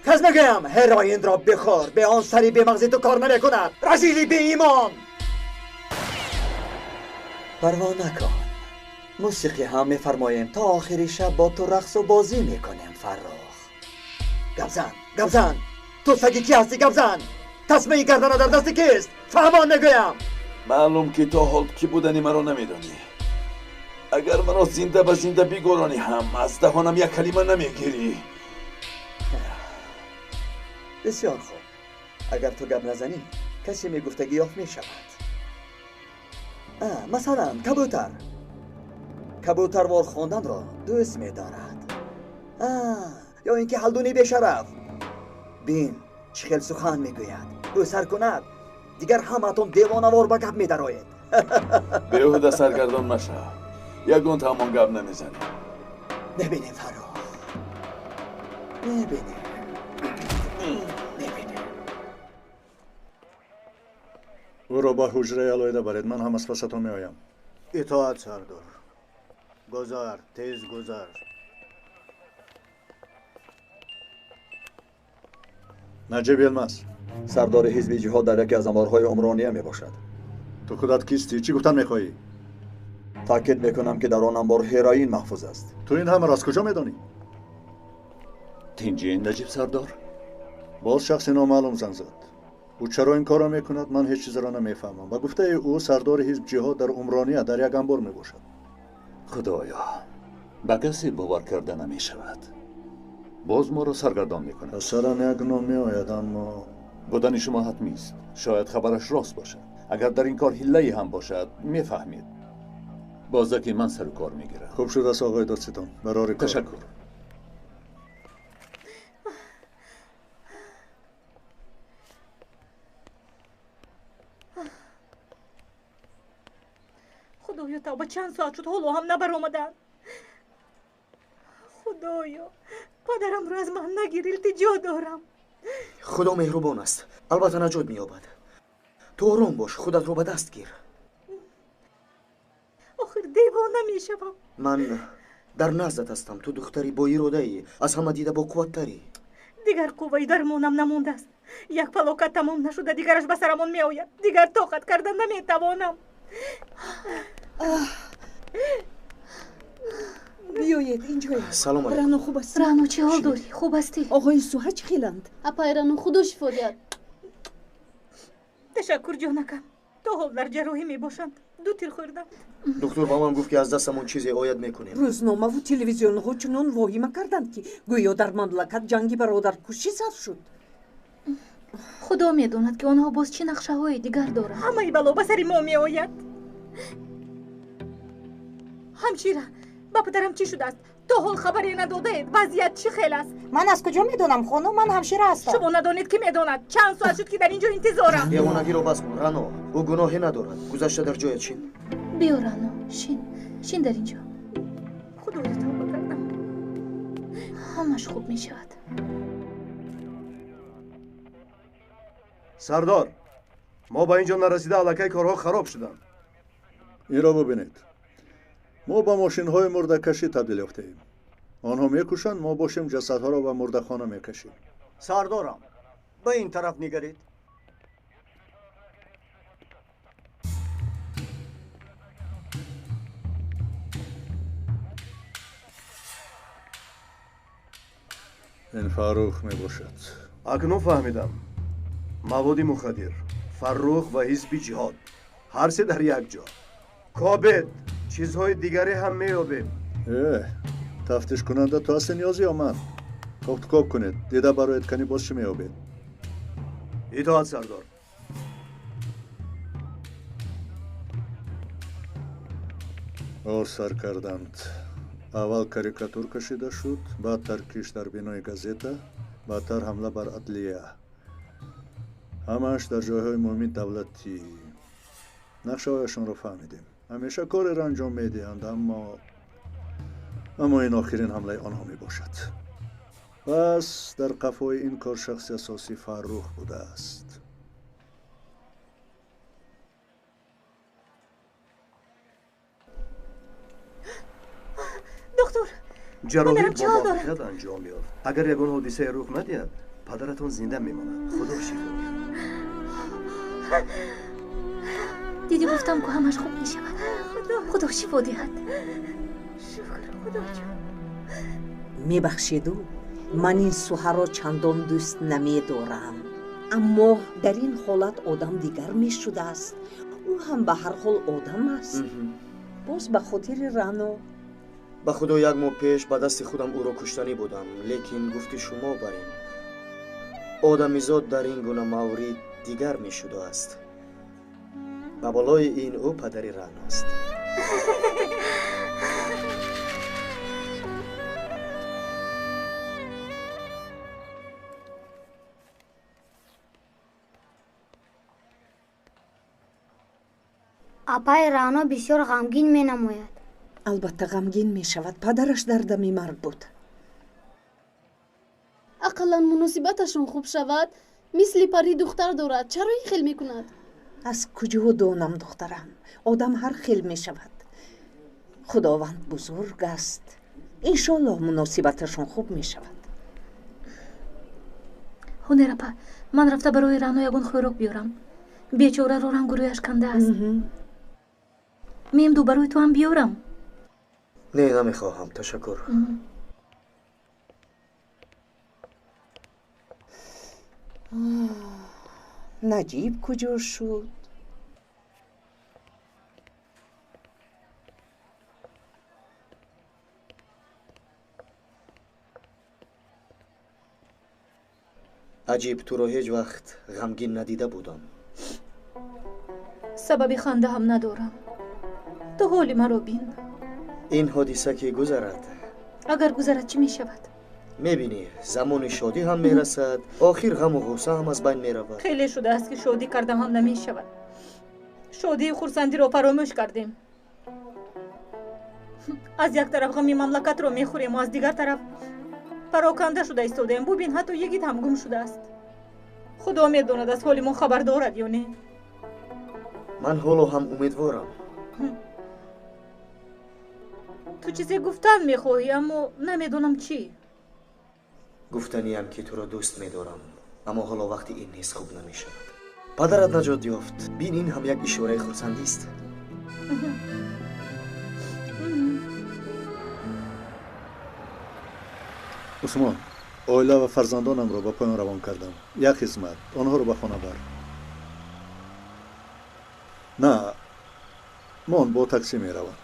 Хез мегӯям, ҳероинро бихӯр, бе он сари бемағзи ту кор намекунад. Разили беимон! Парво накун. Мусиқӣ ҳам мефармоем, то охири шаб бо ту рақсу бозӣ мекунем, Фаррух. Гапзан, гапзан! Ту саги кӣ ҳастӣ, гапзан? Тасмаи гардана дар дасти кист? Фаҳмон мегӯям! Маълум ки то ҳол кӣ будани маро намедонӣ. Агар маро зинда ба зинда бигӯронӣ ҳам аз даҳонам як калима намегирӣ. Бисёр хуб. Агар ту гап назанӣ, касе мегуфтагӣ ёфт мешавад. Масалан, кабутар. Кабутарвор хонданро дӯст медорад. Ё ин ки ҳалдуни бешараф. Бин, чӣ хел сухан мегӯяд. Ӯ сар кунад, дигар ҳамаатон девонавор ба гап медароед. Беҳуда саргардон машав. Ягон тамон гап намезанем. Мебинем, Фаррух. Мебинем. Мебинем. Ӯро ба ҳуҷраи алоҳида баред, ман ҳам аз пасатон меоям. Итоат, сардор. Гузар, тез гузар. Наҷиб Йилмаз. Сардори ҳизби ҷиҳод дар яке аз аморҳои умрония мебошад. Ту худат кистӣ? Чӣ гуфтан мехоҳӣ? Таъкид мекунам, ки дар он амбор ҳероин маҳфуз аст. Ту ин ҳамаро аз куҷо медонӣ? Тинҷи Наҷиб сардор? Боз шахси номаълум занг зад. Ӯ чаро ин корро мекунад, ман ҳеҷ чизеро намефаҳмам. Ба гуфтаи ӯ сардори ҳизб ҷиҳод дар умрония дар як амбор мебошад. Худоё, ба касе бовар карда намешавад. Боз моро саргардон мекунад. Аз сарам як ном меояд, аммо будани шумо ҳатмист. Шояд хабараш рост бошад. Агар дар ин кор ҳиллае ҳам бошад, мефаҳмед. Бозаки ман сару кор мегирам. Хуб шудааст, оғои додситон. Барори кор. Ташаккур. Худоё, тавба, чанд соат шуд, ҳоло ҳам набаромаданд. Худоё, падарамро аз ман нагир, илтиҷо дорам. Худо меҳрубон аст, албатта наҷот меёбад. Ту ором бош, худатро ба даст гир. Охир девона мешавам. Ман дар наздат ҳастам. Ту духтари боиродаӣ, аз ҳама дида боқувваттарӣ. Дигар қувваи дармонам намондааст. Як фалокат тамом нашуда, дигараш ба сарамон меояд. Дигар тоқат карда наметавонам. Биёед инҷоя. Салом алейкум. Рано хуб аст? Рано, чӣ ҳол дорӣ? Хуб ҳастӣ? Оғои Суҳа чӣ хеланд? Апай Рано, худо шифо диҳад. Ташаккур, ҷонакам. То ҳол дар ҷарроҳӣ мебошанд. Ду тир хӯрдам. Доктор ба ман гуфт, ки аз дастамон чизе ояд мекунем. Рӯзномаву телевизионҳо чунон воҳима карданд, ки гӯё дар мамлакат ҷанги бародаркушӣ сар шуд. Худо медонад, ки онҳо боз чӣ нақшаҳои дигар доранд. Ҳамаи бало ба сари мо меояд. Ҳамшира, ба падарам чӣ шудааст? То ҳол хабаре надодаед. Вазъият чӣ хел аст? Ман аз куҷо медонам, хонум? Ман ҳамшира ҳастам. Шумо надонед, ки медонад. Чанд соат шуд, ки дар ин ҷо интизорам. Девонагиро бас кун, Рано. Ӯ гуноҳе надорад. Гузашта дар ҷоят шин. Биё, Рано, шин. Шин дар ин ҷо. Худоё, тавба кардам. Ҳамаш хуб мешавад. Сардор, мо ба ин ҷо нарасида аллакай корҳо хароб шуданд. Инро бубинед. Мо ба мошинҳои мурдакашӣ табдил ёфтаем. Онҳо мекушанд, мо бошем ҷасадҳоро ба мурдахона мекашем. Сардорам, ба ин тараф нигаред. Ин Фаррух мебошад. Акнун фаҳмидам. Маводи мухаддир, Фаррух ва ҳизби ҷиҳод, ҳар се дар як ҷо. Кобед, чизҳои дигаре ҳам меёбем. Тафтишкунанда ту ҳастӣ ниёзӣ ё ман? Кофтукоб кунед, дида бароед, кани боз чӣ меёбед. Итоат, сардор. Ор сар карданд. Аввал карикатур кашида шуд, баъд таркиш дар бинои газета, баъдтар ҳамла бар адлия. Ҳамааш дар ҷойҳои муҳими давлатӣ. Нақшаҳояшонро фаҳмидем. Ҳамеша кореро анҷом медиҳанд, аммо ин охирин ҳамлаи онҳо мебошад. Пас дар қафои ин кор шахси асосӣ Фаррух будааст. Ҷарроҳӣ бо муваффақият анҷом ёфт. Агар ягон ҳодисае рух надиҳад, падаратон зинда мемонад. Худо шифо диҳад. Дидӣ, гуфтам ку ҳамаш хуб мешавад. Худо шифо диҳад. Шукр, Худоҷон. Мебахшеду, ман ин суҳаро чандон дӯст намедорам, аммо дар ин ҳолат одам дигар мешудааст. Ӯ ҳам ба ҳар ҳол одам аст. Боз ба хотири Рано. Ба худо, як моҳ пеш ба дасти худам ӯро куштанӣ будам, лекин гуфти шумо бар ин одамизод дар ин гуна маврид дигар мешудааст. Ба болои ин ӯ падари Раъност. Апаи Раъно бисёр ғамгин менамояд. Албатта ғамгин мешавад, падараш дар дами марг буд. Ақаллан муносибаташон хуб шавад. Мисли Парӣ духтар дорад, чаро ин хел мекунад? Аз куҷо донам, духтарам, одам ҳар хел мешавад. Худованд бузург аст, иншоллоҳ муносибаташон хуб мешавад. Ҳунер апа, ман рафта барои Раъно ягон хӯрок биёрам. Бечораро рангу рӯяш кандааст. Мемду, барои ту ҳам биёрам? Не, намехоҳам, ташаккур. Наҷиб куҷо шуд? Аҷиб, туро ҳеҷ вақт ғамгин надида будам. Сабаби ханда ҳам надорам. Ту ҳоли маро бин. Ин ҳодиса ки гузарад. Агар гузарад, чӣ мешавад? Мебинӣ, замони шодӣ ҳам мерасад, охир ғаму ғусса ҳам аз байн меравад. Хеле шудааст, ки шодӣ карда ҳам намешавад. Шодию хурсандиро фаромӯш кардем. Аз як тараф ғами мамлакатро мехӯрему, аз дигар тараф пароканда шуда истодаем. Бубин, ҳатто йигит ҳам гум шудааст. Худо медонад, аз ҳоли мо хабар дорад ё не. Ман ҳоло ҳам умедворам. Ту чизе гуфтан мехоҳӣ, аммо намедонам чӣ. Гуфтаниям, ки туро дӯст медорам, аммо ҳоло вақти ин нест, хуб намешавад. Падарат наҷот ёфт. Бин, ин ҳам як ишораи хурсандист. Усмон, оила ва фарзандонамро ба поён равон кардам. Як хизмат, онҳоро ба хона бар. На, мон, бо таксӣ меравам.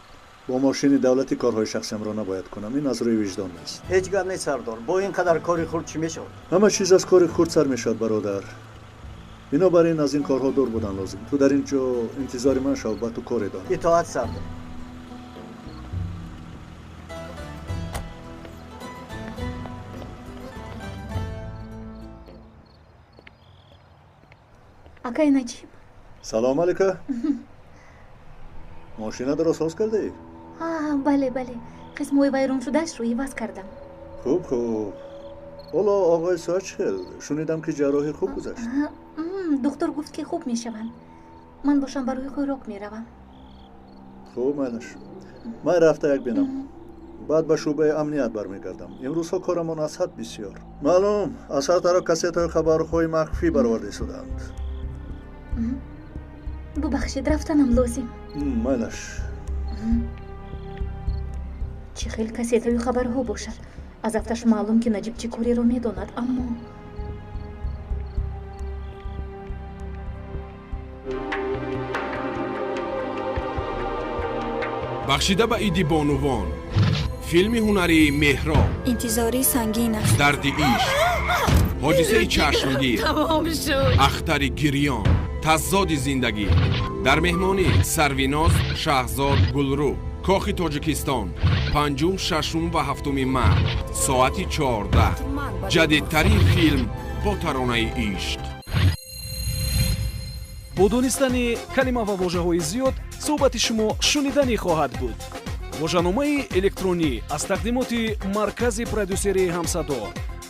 Бо мошини давлатӣ корҳои шахсиамро набояд кунам. Ин аз рӯи виҷдон нест. Ҳеҷ гап нест, сардор. Бо ин қадар кори хурд чӣ мешавад? Ҳама чиз аз кори хурд сар мешавад, бародар. Бинобар ин аз ин корҳо дур будан лозим. Ту дар ин ҷо интизори ман шав, ба ту коре дорам. Итоат, сардор. Акай Наҷиб. Салом алейка. Мошинатро соз кардаӣ? Бале, бале, қисмҳои вайроншудаашро иваз кардам. Хуб, хуб. Ҳоло оғои соат чӣ хел? Шунидам, ки ҷарроҳӣ хуб гузашт. Духтур гуфт, ки хуб мешаванд. Ман бошам барои хӯрок меравам. Хуб, майлаш. Ман рафта як бинам, баъд ба шӯъбаи амният бармегардам. Имрӯзҳо корамон аз ҳад бисёр. Маълум, аз ҳар тараф кассетаҳои хабарҳои махфӣ бароварда истодаанд. Бубахшед, рафтанам лозим. Майлаш. Чӣ хел кассетаю хабарҳо бошад? Аз афташ маълум, ки Наҷиб чӣ кореро медонад, аммо Бахшида ба иди бонувон, филми ҳунарии «Меҳроб». Интизорӣ сангин аст. Дарди ишқ, ҳодисаи чашмгир. Тамом шуд. Ахтари гирён, таззоди зиндагӣ. Дар меҳмонӣ Сарвиноз, Шаҳзод, Гулрӯ. Кохи Тоҷикистон, 5, 6 ва 7 март, соати 14. Ҷадидтарин филм бо таронаи ишқ. Бо донистани калима ва вожаҳои зиёд суҳбати шумо шуниданӣ хоҳад буд. Вожаномаи электронӣ аз тақдимоти маркази продюсерии «Ҳамсадо».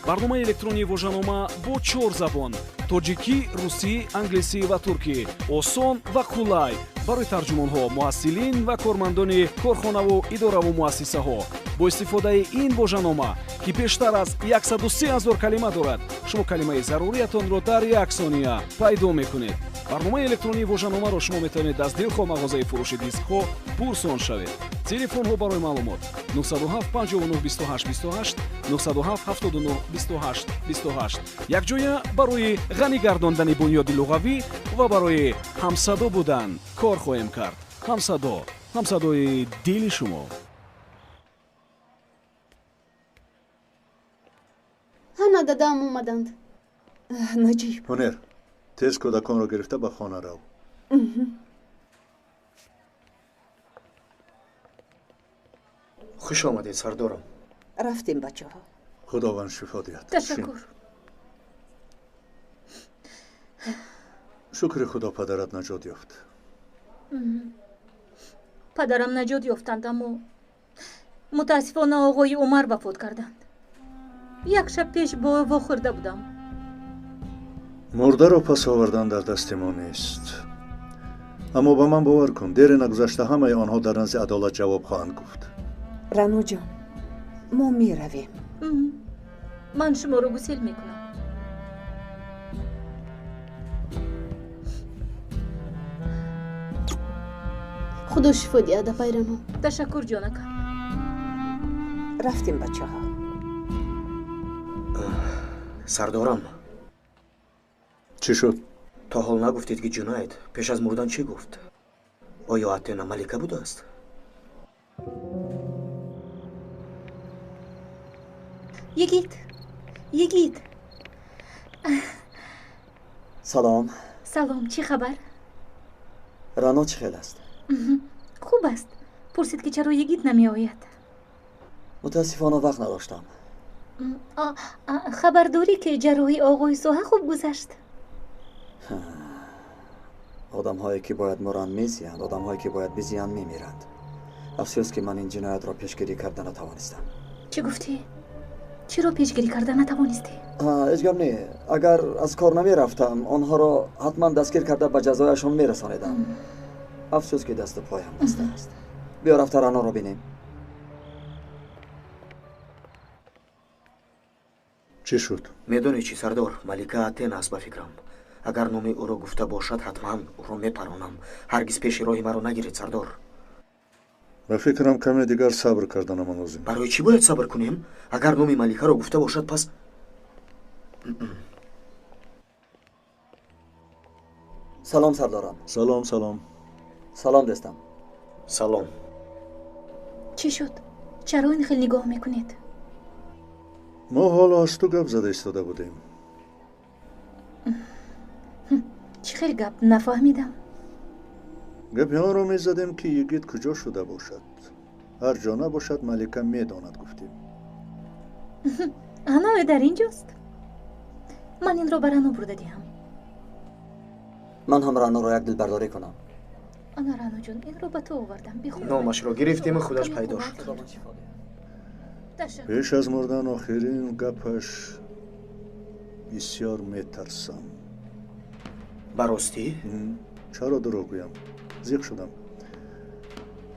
Барномаи электронии вожанома бо чор забон: тоҷикӣ, русӣ, англисӣ ва туркӣ. Осон ва қулай барои тарҷумонҳо, муҳассилин ва кормандони корхонаву идораву муассисаҳо. Бо истифодаи ин вожанома, ки бештар аз 103 ҳазор калима дорад, шумо калимаи заруриятонро дар як сония пайдо мекунед. Барномаи электронии вожаномаро шумо метавонед аз дилхоҳ мағозаи фурӯши дискҳо пурсон шавед. Телефонҳо барои маълумот 907 59 28 28, 907 79 28 28. Якҷоя барои ғанӣ гардондани бунёди луғавӣ ва барои ҳамсадо будан кор хоҳем кард. Ҳамсадо, ҳамсадои дили шумо. Ҳана дадаам омаданд. Наҷиб. Ҳунер, тез кӯдаконро гирифта ба хона рав. Хуш омадед, сардорам. Рафтем, бачаҳо. Худованд шифо диҳад. Ташаккур. Шукри Худо, падарат наҷот ёфт. Падарам наҷот ёфтанд, аммо мутаассифона оғои Умар вафот карданд. Як шаб пеш бо ӯ вохӯрда будам. Мурдаро пас овардан дар дасти мо нест. Аммо ба ман бовар кун, дери нагузашта ҳамаи онҳо дар назди адолат ҷавоб хоҳанд гуфт. Раноҷон, мо меравем. Ман шуморо гусел мекунам. Худо шифо диҳад, апай Рано. Ташаккур, ҷонакам. Рафтем, бачаҳо. Сардорам. Чӣ шуд? То ҳол нагуфтед, ки Ҷунаид пеш аз мурдан чӣ гуфт? Оё Атена малика будааст? Йигит, Йигит. Салом. Салом, чӣ хабар? Рано чӣ хел аст? Хуб аст. Пурсид, ки чаро Йигит намеояд. Мутаассифона вақт надоштам. Хабар дорӣ, ки ҷарроҳии оғои соҳа хуб гузашт? Одамҳое ки бояд муранд мезиянд, одамҳое ки бояд бизиянд мемиранд. Афсӯс, ки ман ин ҷиноятро пешгирӣ карда натавонистам. Чӣ гуфтӣ? Чиро пешгирӣ карда натавонистӣ? Ҳеҷ гап не. Агар аз кор намерафтам, онҳоро ҳатман дастгир карда ба ҷазояшон мерасонидам. Афсӯс, ки дасту поям баста аст. Биё рафта Раноро бинем. Чӣ шуд? Медонӣ чӣ, сардор, малика Атена аст ба фикрам. Агар номи ӯро гуфта бошад, ҳатман ӯро мепаронам. Ҳаргиз пеши роҳи маро нагиред, сардор. Ба фикрам, каме дигар сабр карданамон лозим. Барои чӣ бояд сабр кунем? Агар номи маликаро гуфта бошад, пас Салом, сардорам. Салом, салом. Салом, дӯстам. Салом. Чӣ шуд? Чаро ин хел нигоҳ мекунед? Мо ҳоло аз ту гап зада истода будем. Чӣ хел гап? Нафаҳмидам. Гапи онро мезадем, ки Йигит куҷо шуда бошад. Ҳар ҷо набошад, малика медонад, гуфтем. Ана ӯ дар ин ҷост. Ман инро ба Рано бурда диҳам. Ман ҳам Раноро як дилбардорӣ кунам. Ана, Раноҷон, инро ба ту овардам. Бихӯр. Номашро гирифтему худаш пайдо шуд. Пеш аз мурдан охирин гапаш: бисёр метарсам. Ба ростӣ? Чаро дурӯғ гӯям? Зиқ шудам.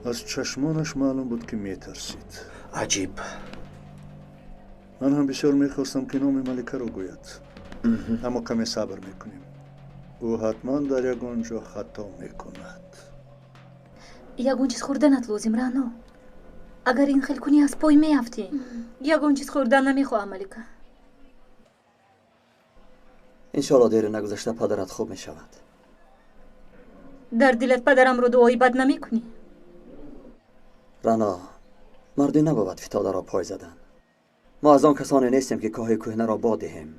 Аз чашмонаш маълум буд, ки метарсид. Аҷиб. Ман ҳам бисёр мехостам, ки номи маликаро гӯяд, аммо каме сабр мекунем. Ӯ ҳатман дар ягон ҷо хато мекунад. Ягон чиз хӯрданат лозим, Рано. Агар ин хел кунӣ, аз пой меафтӣ. Ягон чиз хӯрдан намехоҳам, малика. Иншоалло, дери нагузашта падарат хуб мешавад. Дар дилат падарамро дуои бад намекунӣ? Рано, мардӣ набовад фитодаро пой задан. Мо аз он касоне нестем, ки коҳи кӯҳнаро бод диҳем.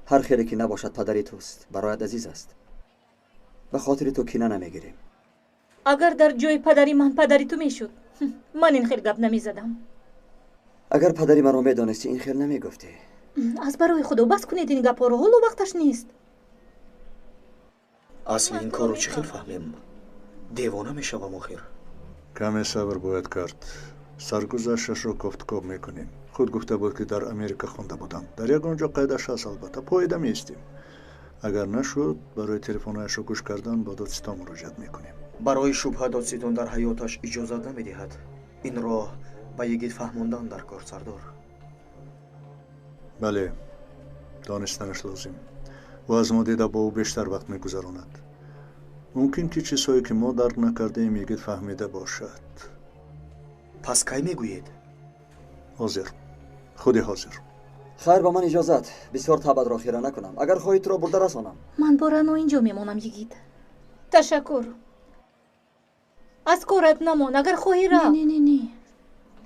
Ҳар хеле ки набошад, падари туст, бароят азиз аст. Ба хотири ту кина намегирем. Агар дар ҷои падари ман падари ту мешуд, ман ин хел гап намезадам. Агар падари маро медонистӣ, ин хел намегуфтӣ. Аз барои Худо, бас кунед ин гапҳоро, ҳоло вақташ нест. Асли ин корро чӣ хел фаҳмем? Девона мешавам охир. Каме сабр бояд кард. Саргузашташро кофткоб мекунем. Худ гуфта буд, ки дар Америка хонда будам. Дар ягон ҷо қайдаш ҳаст, албатта. Поида меистем. Агар нашуд, барои телефонҳояшро гӯш кардан ба додситон муроҷиат мекунем. Барои шубҳа додситон дар ҳаёташ иҷозат намедиҳад. Инро ба йигит фаҳмондан дар кор, сардор. Бале, донистанаш лозим. Ӯ аз мо дида бо ӯ бештар вақт мегузаронад. Мумкин ки чизҳое ки мо дарк накардаем, йигит фаҳмида бошад. Пас кай мегӯед? Ҳозир, худи ҳозир. Хайр, ба ман иҷозат. Бисёр табъатро хира накунам. Агар хоҳӣ, туро бурда расонам. Ман бо Рано инҷо мемонам, йигит. Ташаккур. Аз корат намон, агар хоҳӣ рав. Не, не, не.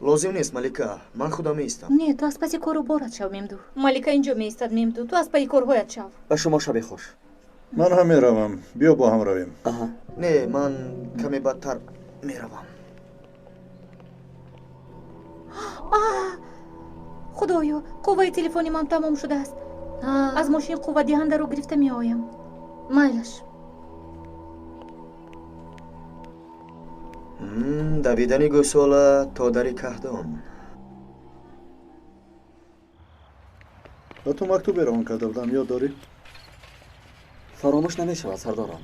Лозим нест, Малика. Ман худам меистам. Не, ту аз паси кору борат шав, Мемду. Малика инҷо меистад, Мемду. Ту аз пайи корҳоят шав. Ба шумо шаби хуш. Ман ҳам меравам. Биё бо ҳам равем. Не, ман каме бадтар меравам. Худоё, қувваи телефони ман тамом шудааст. Аз мошин қуввадиҳандаро гирифта меоям. Майлаш. Давидани гӯсола то дари каҳдон. Ба ту мактубе равон карда будам, ёд дорӣ? Фаромӯш намешавад, сардорам.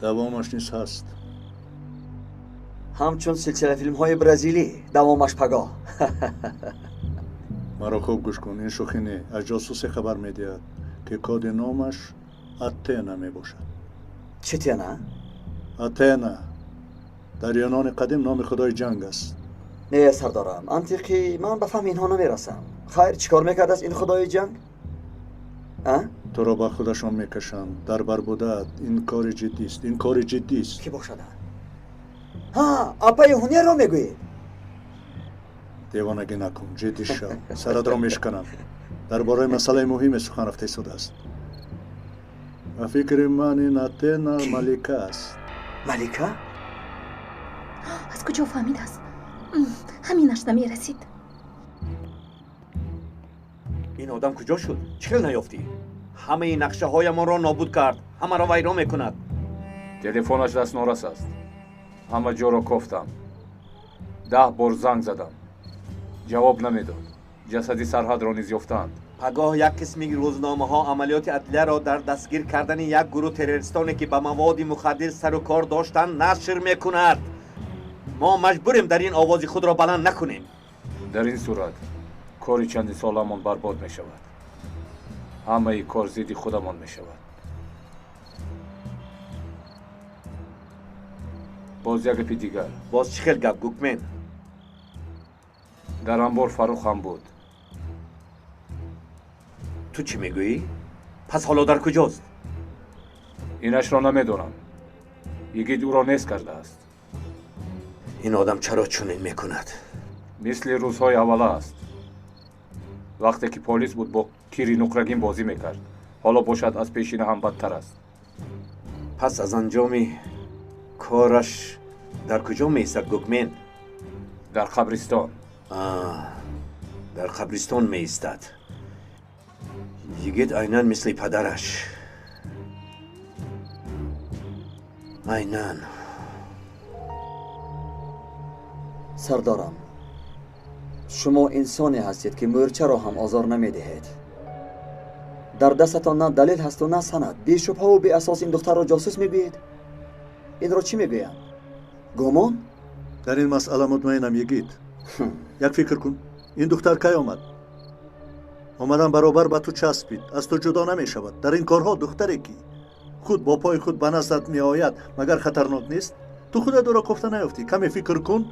Давомаш низ ҳаст. Ҳамчун силсилафилмҳои бразилӣ, давомаш пагоҳ. Маро хуб гӯш кун, ин шӯхӣ не. Аз ҷосусе хабар медиҳад, ки коди номаш Атена мебошад. Чӣ тена? Атена дар Юнони қадим номи худои ҷанг аст. Не, сардорам, антиқӣ ман ба фаҳми инҳо намерасам. Хайр, чӣ кор мекардааст ин худои ҷанг? Туро ба худашон мекашанд, дар бар будаат. Ин кори ҷиддист, ин кори ҷиддист. Кӣ бошад? Ҳа, апаи ҳунерро мегӯед? Девонагӣ накун, ҷиддӣ шав, саратро мешканам. Дар бораи масъалаи муҳиме сухан рафта истодааст. Ба фикри ман ин Атена Малика аст. Малика? Аз куҷо фаҳмидааст? Ҳаминаш намерасид. Ин одам куҷо шуд? Чӣ хел наёфтӣ? Ҳамаи нақшаҳоямонро нобуд кард, ҳамаро вайрон мекунад. Телефонаш дастнорас аст. Ҳама ҷоро кофтам. 10 бор занг задам. Ҷавоб намедод. Ҷасади Сарҳадро низ ёфтаанд. Пагоҳ як қисми рӯзномаҳо амалиёти адлияро дар дастгир кардани як гурӯҳ террористоне ки ба маводи мухаддир сару кор доштанд нашр мекунад. Мо маҷбурем дар ин овози худро баланд накунем. Дар ин сурат кори чанди соламон барбод мешавад. Ҳамаи кор зидди худамон мешавад. Боз як гапи дигар. Боз чӣ хел гап, Гукмен? Дар анбор Фаррух ҳам буд. Ту чӣ мегӯӣ? Пас ҳоло дар куҷост? Инашро намедонам. Йигит ӯро нест кардааст. Ин одам чаро чунин мекунад? Мисли рӯзҳои аввала аст. Вақте ки полис буд, бо кири нуқрагин бозӣ мекард. Ҳоло бошад аз пешина ҳам бадтар аст. Пас аз анҷоми кораш дар куҷо меистад, Гукмен? Дар қабристон. Дар қабристон меистад. Йигит айнан мисли падараш. Айнан. Сардорам, шумо инсоне ҳастед ки мӯрчаро ҳам озор намедиҳед. Дар дастатон на далел ҳасту на санад. Бешубҳаву беасос ин духтарро ҷосус мегӯед? Инро чӣ мегӯянд? Гумон? Дар ин масъала мутмаинам, йигит. Як фикр кун, ин духтар кай омад? Омадан баробар ба ту часпид, аз ту ҷудо намешавад. Дар ин корҳо духтаре ки худ бо пои худ ба наздат меояд, магар хатарнок нест? Ту худат ӯро кофта наёфтӣ. Каме фикр кун.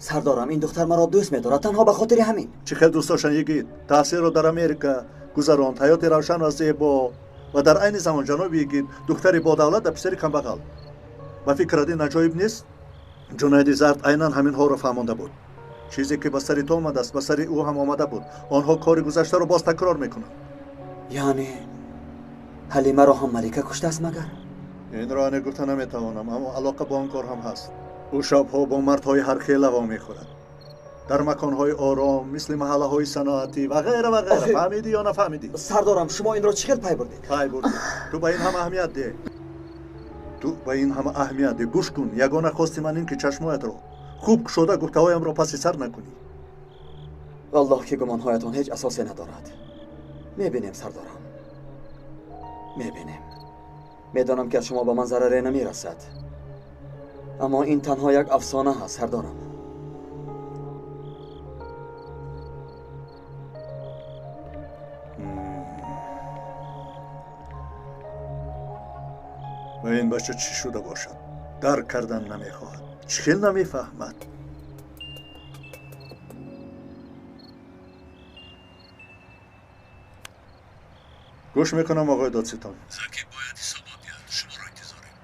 Сардорам, ин духтар маро дӯст медорад танҳо ба хотири ҳамин. Чӣ хел дӯст доштан, йигит? Таҳсилро дар Америка гузаронд, ҳаёти равшан ва зебо ва дар айни замон ҷаноби йигит духтари бодавлат ва писари камбағал. Ба фикрат ин аҷоиб нест? Ҷунайди Зард айнан ҳаминҳоро фаҳмонда буд. Чизе ки ба сари ту омадааст, ба сари ӯ ҳам омада буд. Онҳо кори гузаштаро боз такрор мекунанд. Яъне Ҳалимаро ҳам Малика куштааст магар? Инро ане гуфта наметавонам, аммо алоқа бо он кор ҳам ҳаст. Ӯ шабҳо бо мардҳои ҳархела вомехӯрад. Дар маконҳои ором, мисли маҳаллаҳои саноатӣ ва ғайра ва ғайра. Фаҳмидӣ ё нафаҳмидӣ? Сардорам, шумо инро чӣ хел пай бурдед? Пай бурдед. Ту ба ин ҳама аҳамият деҳ. Ту ба ин ҳама аҳамият деҳ. Гӯш кун, ягона хости ман ин ки чашмоятро хуб кушода гуфтаҳоямро паси сар накунӣ. Валлоҳ ки гумонҳоятон ҳеҷ асосе надорад. Мебинем, сардорам, мебинем. Медонам, ки аз шумо ба ман зараре намерасад, аммо ин танҳо як афсона ҳаст, сардорам. Ба ин бача чӣ шуда бошад? Дарк кардан намехоҳад, чӣ хел намефаҳмад? Гӯш мекунам, оғои додситон. Заки бояд ҳисобот диҳад, шуморо интизорем.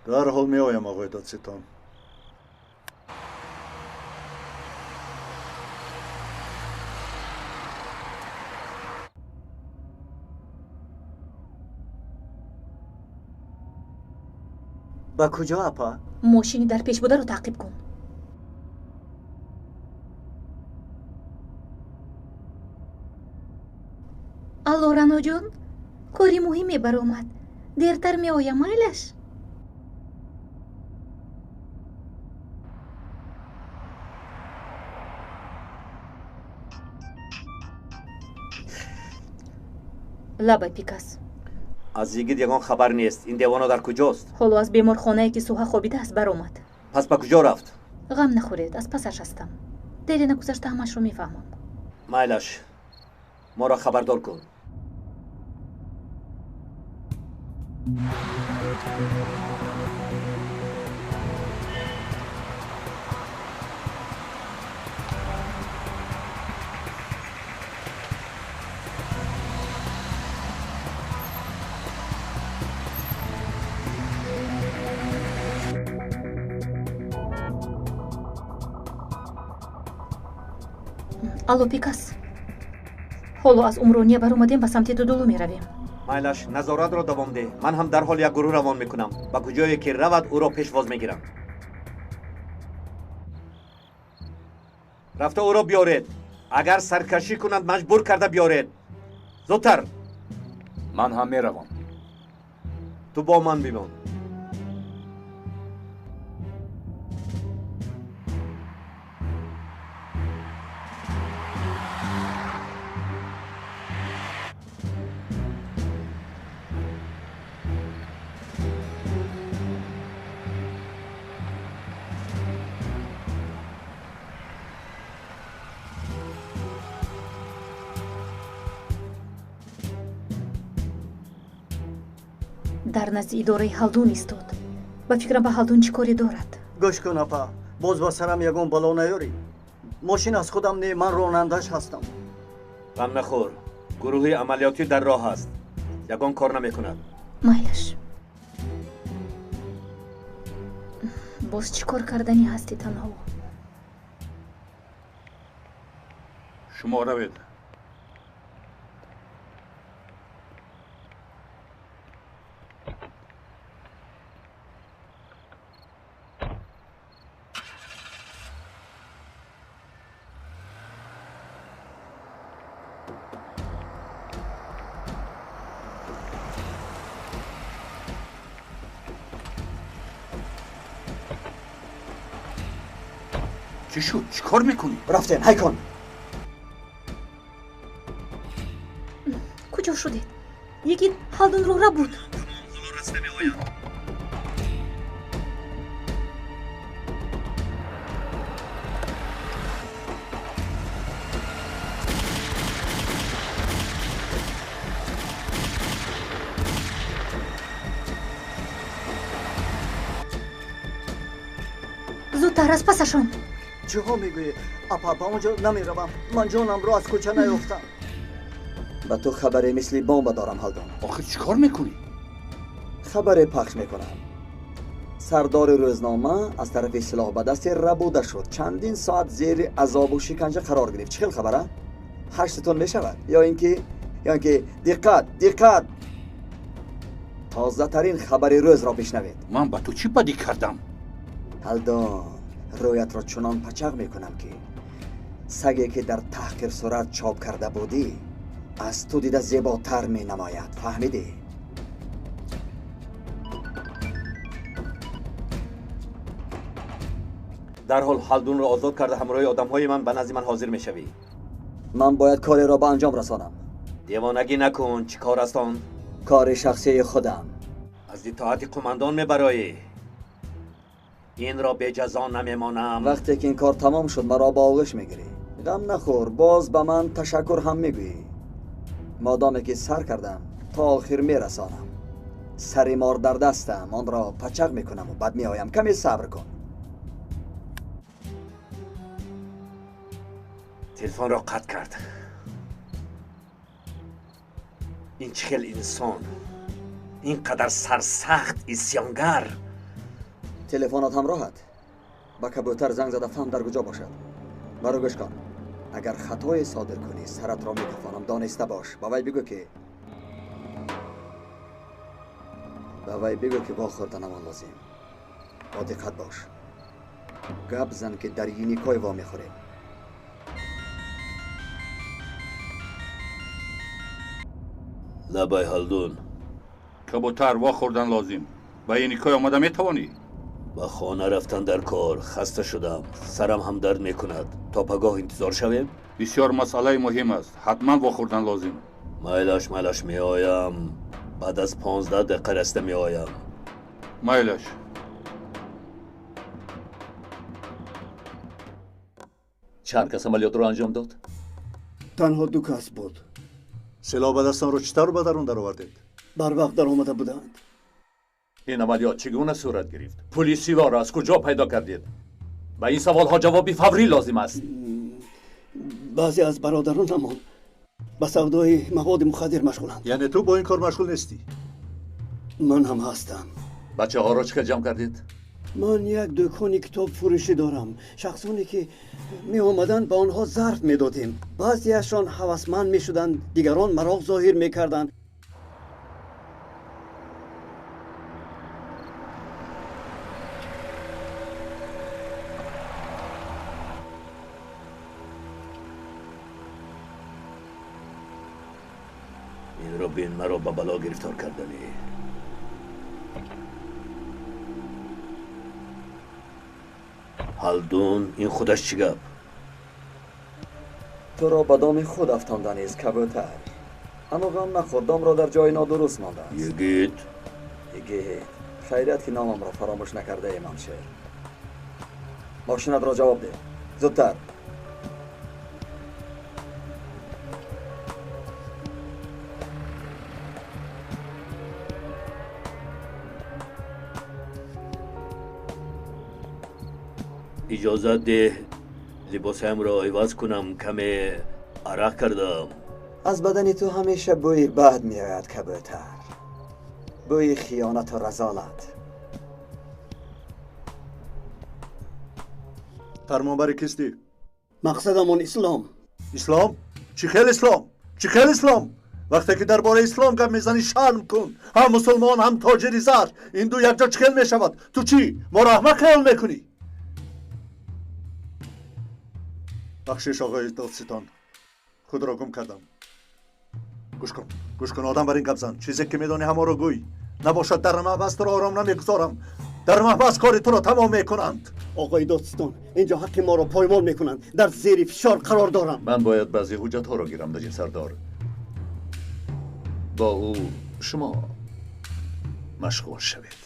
Дарҳол меоям, оғои додситон. Ба куҷо, апа? Мошини дар пеш бударо таъқиб кун. Алло, Раноҷон, кори муҳиме баромад. Дертар меоям, майлаш? Лабай, Пикас. Аз йигит ягон хабар нест. Ин девона дар куҷост? Ҳоло аз беморхонае, ки Суҳа хобидааст, баромад. Пас ба куҷо рафт? Ғам нахӯред, аз пасаш ҳастам. Дере нагузашта ҳамашро мефаҳмам. Майлаш, моро хабардор кун. Алло, Пикас, ҳоло аз Умрония баромадем, ба самти Дудулу меравем. Майлаш, назоратро давом деҳ. Ман ҳам дарҳол як гурӯҳ равон мекунам. Ба куҷое ки равад, ӯро пешвоз мегирам. Рафта ӯро биёред. Агар саркашӣ кунад, маҷбур карда биёред. Зудтар. Ман ҳам меравам. Ту бо ман бимон. Дар назди идораи Ҳалдун истод. Ба фикрам, ба Ҳалдун чӣ коре дорад? Гӯш кун, апа, боз ба сарам ягон бало наёрӣ. Мошин аз худам не, ман ронандааш ҳастам. Ғам нахӯр, гурӯҳи амалиётӣ дар роҳ аст, ягон кор намекунад. Майлаш, боз чӣ кор карданӣ ҳастӣ танҳо? Шумо равед. Чӣ шуд? Чӣ кор мекунӣ? Рафтем, ҳайкон. Куҷо шудед? Йигит Ҳалдунро рабуд. Ҳоло раста меоям. Зудтар аз пасашон. Чиҳо мегӯӣ, апа? Ба он ҷо намеравам. Ман ҷонамро аз кӯча наёфтам. Ба ту хабаре мисли бомба дорам, Ҳалдун. Охир чӣ кор мекунӣ? Хабаре пахш мекунам. Сардори рӯзнома аз тарафи силоҳ ба дасти рабуда шуд. Чандин соат зери азобу шиканҷа қарор гирифт. Чӣ хел хабара? Ҳаштатон мешавад? Ё ин ки диққат, диққат, тозатарин хабари рӯзро бишнавед. Ман ба ту чӣ бадӣ кардам? Ҳалдун, рӯятро чунон пачақ мекунам, ки саге, ки дар таҳқирсурат чоп карда будӣ, аз ту дида зеботар менамояд. Фаҳмидӣ? Дарҳол Ҳалдунро озод карда ҳамроҳи одамҳои ман ба назди ман ҳозир мешавӣ. Ман бояд кореро ба анҷом расонам. Девонагӣ накун. Чӣ кор аст он? Кори шахсии худам. Аз итоати қумандон мебароӣ. Инро беҷазо намемонам. Вақте ки ин кор тамом шуд, маро ба оғӯш мегирӣ. Ғам нахӯр, боз ба ман ташаккур ҳам мегӯӣ. Модоме ки сар кардам, то охир мерасонам. Сари мор дар дастам, онро пачақ мекунаму баъд меоям. Каме сабр кун. Телефонро қатъ кард. Ин чӣ хел инсон? Ин қадар сарсахт, исьёнгар. Телефонат ҳамроҳат. Ба кабӯтар занг зада фаҳм дар куҷо бошад. Маро гӯш кун. Агар хатое содир кунӣ, саратро мекафонам. Дониста бош. Ба вай бигӯ ки вохӯрданамон лозим. Бо диққат бош. Гап зан ки дар Еникой вомехӯрем. Лабай Ҳалдун. Кабутар, вохӯрдан лозим. Ба Еникой омада метавонӣ? Ба хона рафтан дар кор. Хаста шудам. Сарам ҳам дард мекунад. То пагоҳ интизор шавем? Бисёр масъалаи муҳим аст. Ҳатман вохӯрдан лозим. Майлаш, майлаш, меоям. Баъд аз 15 дақиқа расида меоям. Майлаш. Чанд кас амалиётро анҷом дод? Танҳо 2 кас буд. Силоҳ ба дастонро чӣ тавр ба дарун даровардед? Барвақт даромада буданд. Ин амалиёт чӣ гуна сурат гирифт? Пули силоҳро аз куҷо пайдо кардед? Ба ин саволҳо ҷавоби фаврӣ лозим аст. Баъзе аз бародаронамон ба савдои маводи мухаддир машғуланд. Яъне ту бо ин кор машғул нестӣ? Ман ҳам ҳастам. Бачаҳоро чӣ хел ҷамъ кардед? Ман як дукони китобфурӯшӣ дорам. Шахсоне ки меомаданд, ба онҳо зарф медодем. Баъзеашон ҳавасманд мешуданд, дигарон мароқ зоҳир мекарданд. Инро бин, маро ба бало гирифтор карданӣ. Ҳалдун, ин худаш чӣ гап? Туро ба доми худ афтонданист, кабӯтар. Аммо ғам нахӯр, домро дар ҷои нодуруст мондааст. Йигит. Йигит, хайрият ки номамро фаромӯш накардаем, ҳамшер. Мошинатро ҷавоб деҳ. Зудтар. Иҷозат деҳ либосҳоямро иваз кунам. Каме арақ кардам. Аз бадани ту ҳамеша бӯи бад меояд, кабӯтар. Бӯи хиёнату разолат. Фармонбари кистӣ? Мақсадамон ислом. Ислом? Чӣ хел ислом? Чӣ хел ислом? Вақте ки дар бораи ислом гап мезанӣ, шарм кун. Ҳам мусулмон, ҳам тоҷири зар. Ин ду якҷо чӣ хел мешавад? Ту чӣ? Моро аҳмақ хаёл мекунӣ? Бахшиш, оғои додситон, худро гум кардам. Гӯш кун, гӯш кун, одам бар ин гап зан. Чизе ки медонӣ ҳамонро гӯй. Набошад дар маҳбас туро ором намегузорам. Дар маҳбас кори туро тамом мекунанд. Оғои додситон, инҷо ҳаққи моро поймол мекунанд. Дар зери фишор қарор дорам. Ман бояд баъзе ҳуҷҷатҳоро гирам, Наҷиб сардор. Бо ӯ шумо машғул шавед.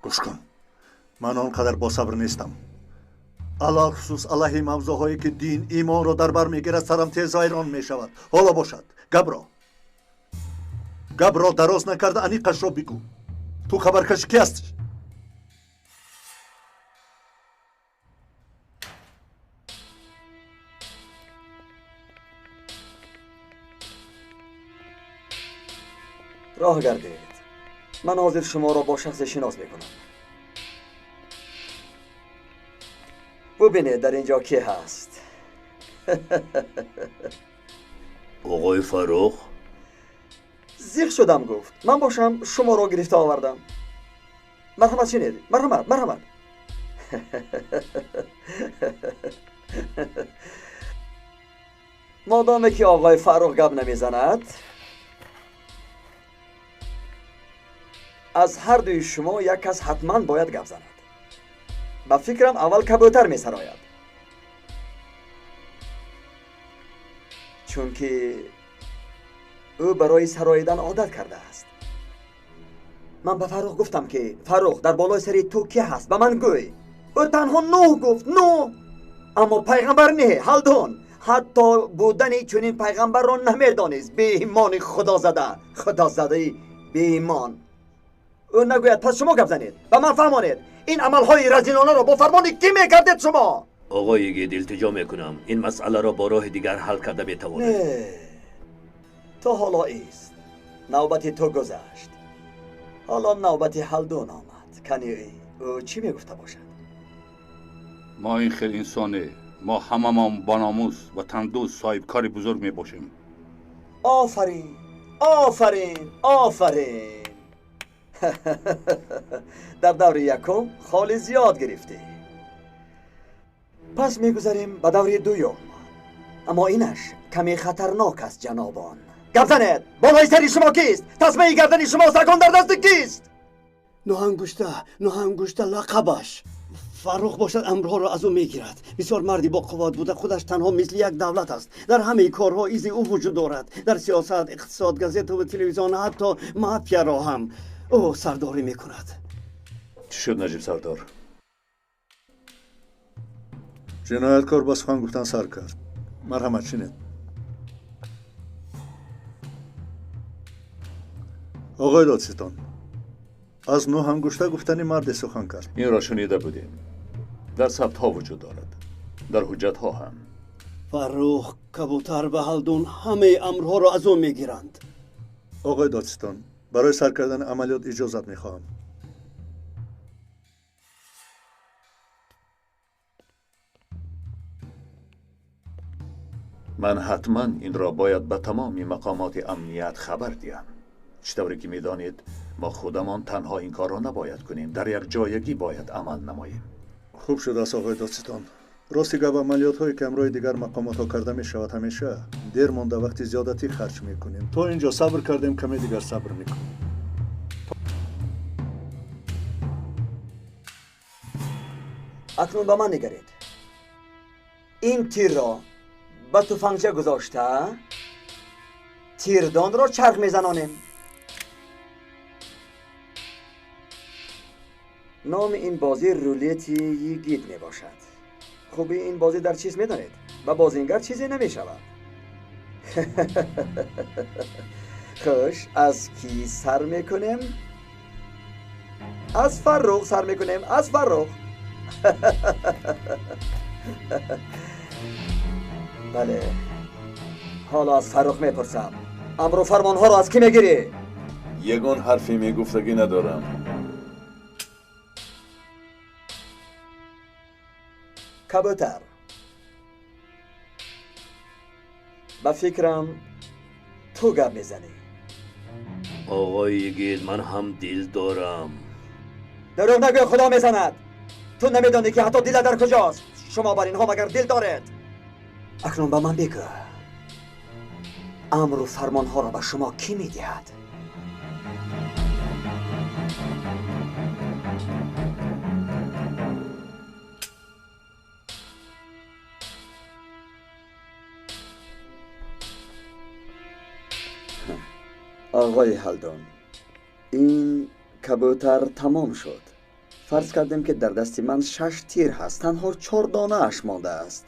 Гӯш кун, ман он қадар босабр нестам. Алалхусус алайҳи мавзӯъҳое ки дин имонро дар бар мегирад, сарам тез вайрон мешавад. Ҳоло бошад, гапро дароз накарда аниқашро бигӯ. Ту хабаркаши ки ҳастӣ? Роҳ гардед. Ман ҳозир шуморо бо шахсе шинос мекунам. Бубинед дар ин ҷо ки ҳаст. Оғои Фаррух? Зиқ шудам, гуфт. Ман бошам шуморо гирифта овардам. Марҳамат, шинед. Марҳамат, марҳамат. Мо Модоме ки оғои Фаррух гап намезанад, аз ҳар дуи шумо як кас ҳатман бояд гап занад. Ба фикрам аввал кабӯтар месарояд, чунки ӯ барои сароидан одат кардааст. Ман ба Фаррух гуфтам ки Фаррух, дар болои сари ту ки ҳаст, ба ман гӯй. Ӯ танҳо Нӯҳ гуфт, Нӯҳ. Аммо пайғамбар не, Ҳалдун. Ҳатто будани чунин пайғамбарро намедонист. Беимони худозада, худозадаи беимон. Ӯ нагӯяд, пас шумо гап занед, ба ман фаҳмонед, ин амалҳои разилонаро бо фармони кӣ мекардед шумо? Оғои Йигит, илтиҷо мекунам, ин масъаларо бо роҳи дигар ҳал карда метавонед. Не, то ҳоло ист. Навбати ту гузашт. Ҳоло навбати Ҳалдун омад. Кани ӯ чӣ мегуфта бошад? Мо ин хел инсоне, мо ҳамамон бономус ва тандӯст соҳибкори бузург мебошем. Офарин, офарин, офарин. Дар даври якум холи зиёд гирифтӣ. Пас мегузарем ба даври дуюм. Аммо инаш каме хатарнок аст, ҷанобон. Гап занед! Болои сари шумо кист? Тасмаи гардани шумо сагон дар дасти кист? Нӯҳангушта, Нӯҳангушта лақабаш. Фаррух бошад амрҳоро аз ӯ мегирад. Бисёр марди боқувват буда, худаш танҳо мисли як давлат аст. Дар ҳамаи корҳо изи ӯ вуҷуд дорад. Дар сиёсат, иқтисод, газетаву телевизион, ҳатто мафияро ҳам ӯ сардорӣ мекунад. Чӣ шуд, Наҷиб сардор? Ҷинояткор ба сухан гуфтан сар кард. Марҳамат, шинед. Оғои додситон, аз нӯҳангушта гуфтани марде сухан кард. Инро шунида будем. Дар сабтҳо вуҷуд дорад, дар ҳуҷҷатҳо ҳам. Фаррух, кабутар ва Ҳалдун ҳамаи амрҳоро аз ӯ мегиранд. Оғои додситон, барои сар кардани амалиёт иҷозат мехоҳам. Ман ҳатман инро бояд ба тамоми мақомоти амният хабар диҳам. Чӣ тавре ки медонед, мо худамон танҳо ин корро набояд кунем, дар як ҷоягӣ бояд амал намоем. Хуб шудааст, оғои додситон. Рости гап, амалиётҳое ки ҳамроҳи дигар мақомотҳо карда мешавад, ҳамеша дер монда вақти зиёдатӣ харҷ мекунем. То ин ҷо сабр кардем, каме дигар сабр мекунем. Акнун ба ман нигаред. Ин тирро ба туфангча гузошта, тирдонро чарх мезанонем. Номи ин бозӣ рулети Йигит мебошад. Хубии ин бозӣ дар чиз медонед? Ба бозингар чизе намешавад. Хуш, аз кӣ сар мекунем? Аз Фаррух сар мекунем, аз Фаррух. Бале, ҳоло аз Фаррух мепурсам. Амру фармонҳоро аз кӣ мегирӣ? Ягон ҳарфе мегуфтагӣ надорам. Кабӯтар, ба фикрам ту гап мезанӣ. Оғои Йигит, ман ҳам дил дорам. Дурӯғ нагӯ, Худо мезанад. Ту намедонӣ ки ҳатто дила дар куҷост. Шумо бар инҳо магар дил доред? Акнун ба ман бигӯ, амру фармонҳоро ба шумо кӣ медиҳад? Оғои Ҳалдун, ин кабӯтар тамом шуд. Фарз кардем ки дар дасти ман 6 тир ҳаст, танҳо 4 донааш мондааст.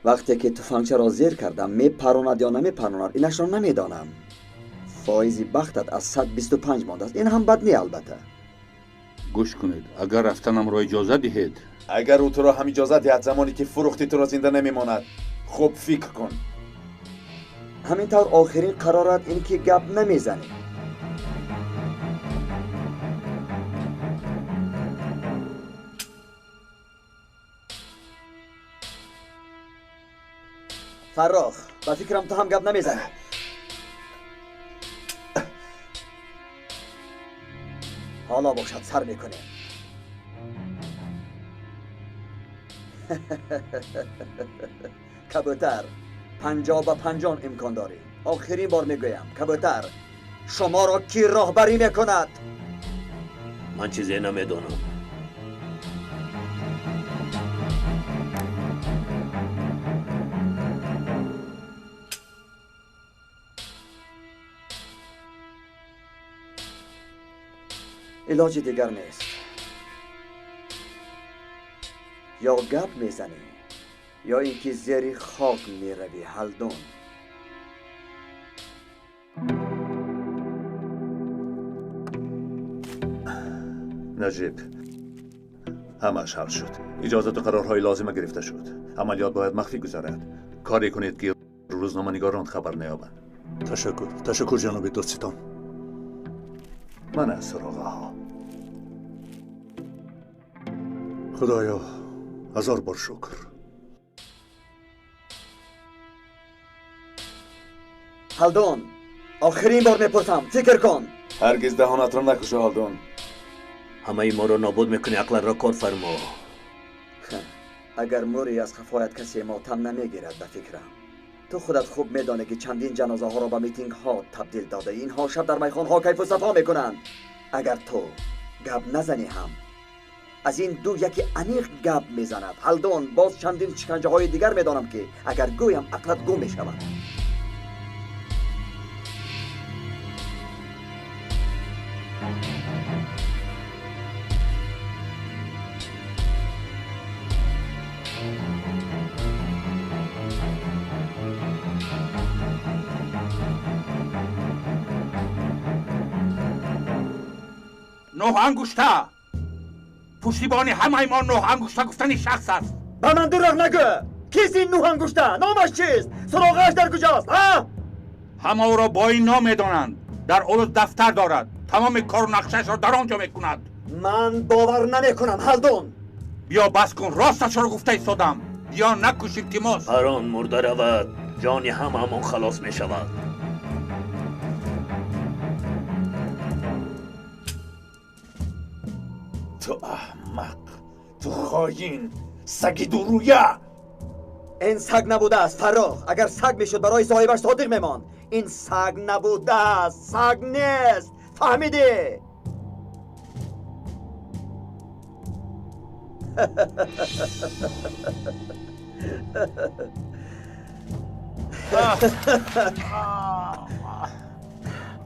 Вақте ки туфангчаро зер кардам, мепаронад ё намепаронад, инашро намедонам. Фоизи бахтат аз 125 мондааст. Ин ҳам бад не, албатта. Гӯш кунед, агар рафтанамро иҷоза диҳед. Агар ӯ туро ҳам иҷоза диҳад, замоне ки фурӯхтӣ туро зинда намемонад. Хуб фикр кун. Ҳамин тавр охирин қарорат ин ки гап намезанӣ. Фаррух, ба фикрам ту ҳам гап намезанӣ. Ҳоло бошад сар мекунем. Кабутар, 50-50 имкон дорӣ. Охирин бор мегӯям, кабутар, шуморо кӣ роҳбарӣ мекунад? Ман чизе намедонам. Илоҷи дигар нест. Ё гап мезанӣ, ё ин ки зери хок меравӣ, Ҳалдун. Наҷиб, ҳамааш ҳал шуд. Иҷозату қарорҳои лозима гирифта шуд. Амалиёт бояд махфӣ гузарад. Коре кунед, ки рӯзноманигорон хабар наёбанд. Ташаккур, ташаккур, ҷаноби додситон. Ман аз суроғаҳо. Худоё, ҳазор бор шукр. Ҳалдун, охирин бор мепурсам, фикр кун. Ҳаргиз даҳонатро накушо, Ҳалдун. Ҳамаи моро нобуд мекунӣ, ақлатро кор фармо. Агар мӯре аз қафоят касе мотам намегирад, ба фикрам. Ту худат хуб медонӣ, ки чандин ҷанозаҳоро ба митингҳо табдил дода. Инҳо шаб дар майхонҳо кайфу сафо мекунанд. Агар ту гап назанӣ ҳам, аз ин ду яке аниқ гап мезанад. Ҳалдун, боз чандин шиканҷаҳои дигар медонам, ки агар гӯям ақлат гум мешавад. Нӯҳ ангушта, пуштибони ҳамаи мо нӯҳ ангушта гуфтани шахс аст. Ба ман дурӯғ нагӯ! Кист ин нӯҳ ангушта? Номаш чист? Суроғааш дар куҷост? Ҳама ӯро бо ин ном медонанд. Дар олус дафтар дорад. Тамоми кору нақшаашро дар он ҷо мекунад. Ман бовар намекунам, Ҳалдун. Биё бас кун, росташро гуфта истодам. Биё накуш, илтимос. Ҳар он мурда равад, ҷони ҳамаамон халос мешавад. Ту аҳмақ, ту хоин, саги дурӯя! Ин саг набудааст, Фаррух. Агар саг мешуд, барои соҳибаш содиқ мемонд. Ин саг набудааст, саг нест. Фаҳмидӣ?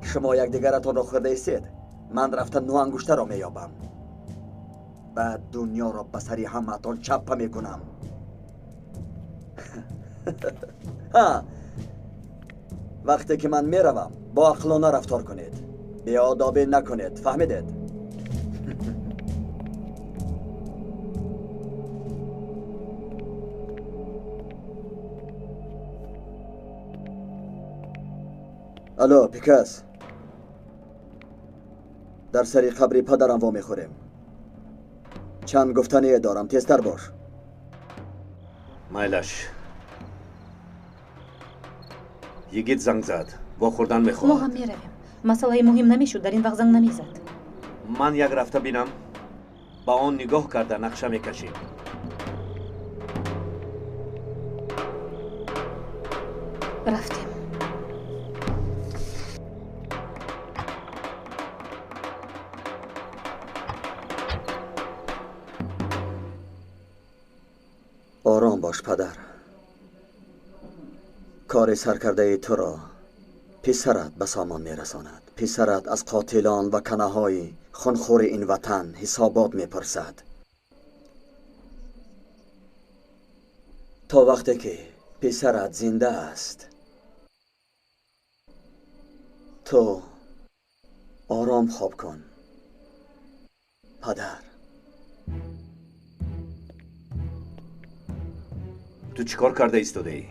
Шумо якдигаратонро хӯрда истед. Ман рафта нӯҳ ангуштаро меёбам. Баъд дунёро ба сари ҳамаатон чаппа мекунам. Вақте ки ман меравам, бо ақлона рафтор кунед. Беодобӣ накунед, фаҳмидед? Алло, Пикас. Дар сари қабри падарам вомехӯрем. Чанд гуфтание дорам, тезтар бош. Майлаш. Йигит занг зад. Вохӯрдан мехоҳад. Мо ҳам меравем. Масъалаи муҳим намешуд, дар ин вақт занг намезад. Ман як рафта бинам. Ба он нигоҳ карда нақша мекашем. Рафтем. Ором бош, падар. Кори саркардаи туро писарат ба сомон мерасонад. Писарат аз қотилон ва канаҳои хунхӯри ин ватан ҳисобот мепурсад. То вақте ки писарат зинда аст, ту ором хоб кун, падар. Ту чӣ кор карда истодаӣ?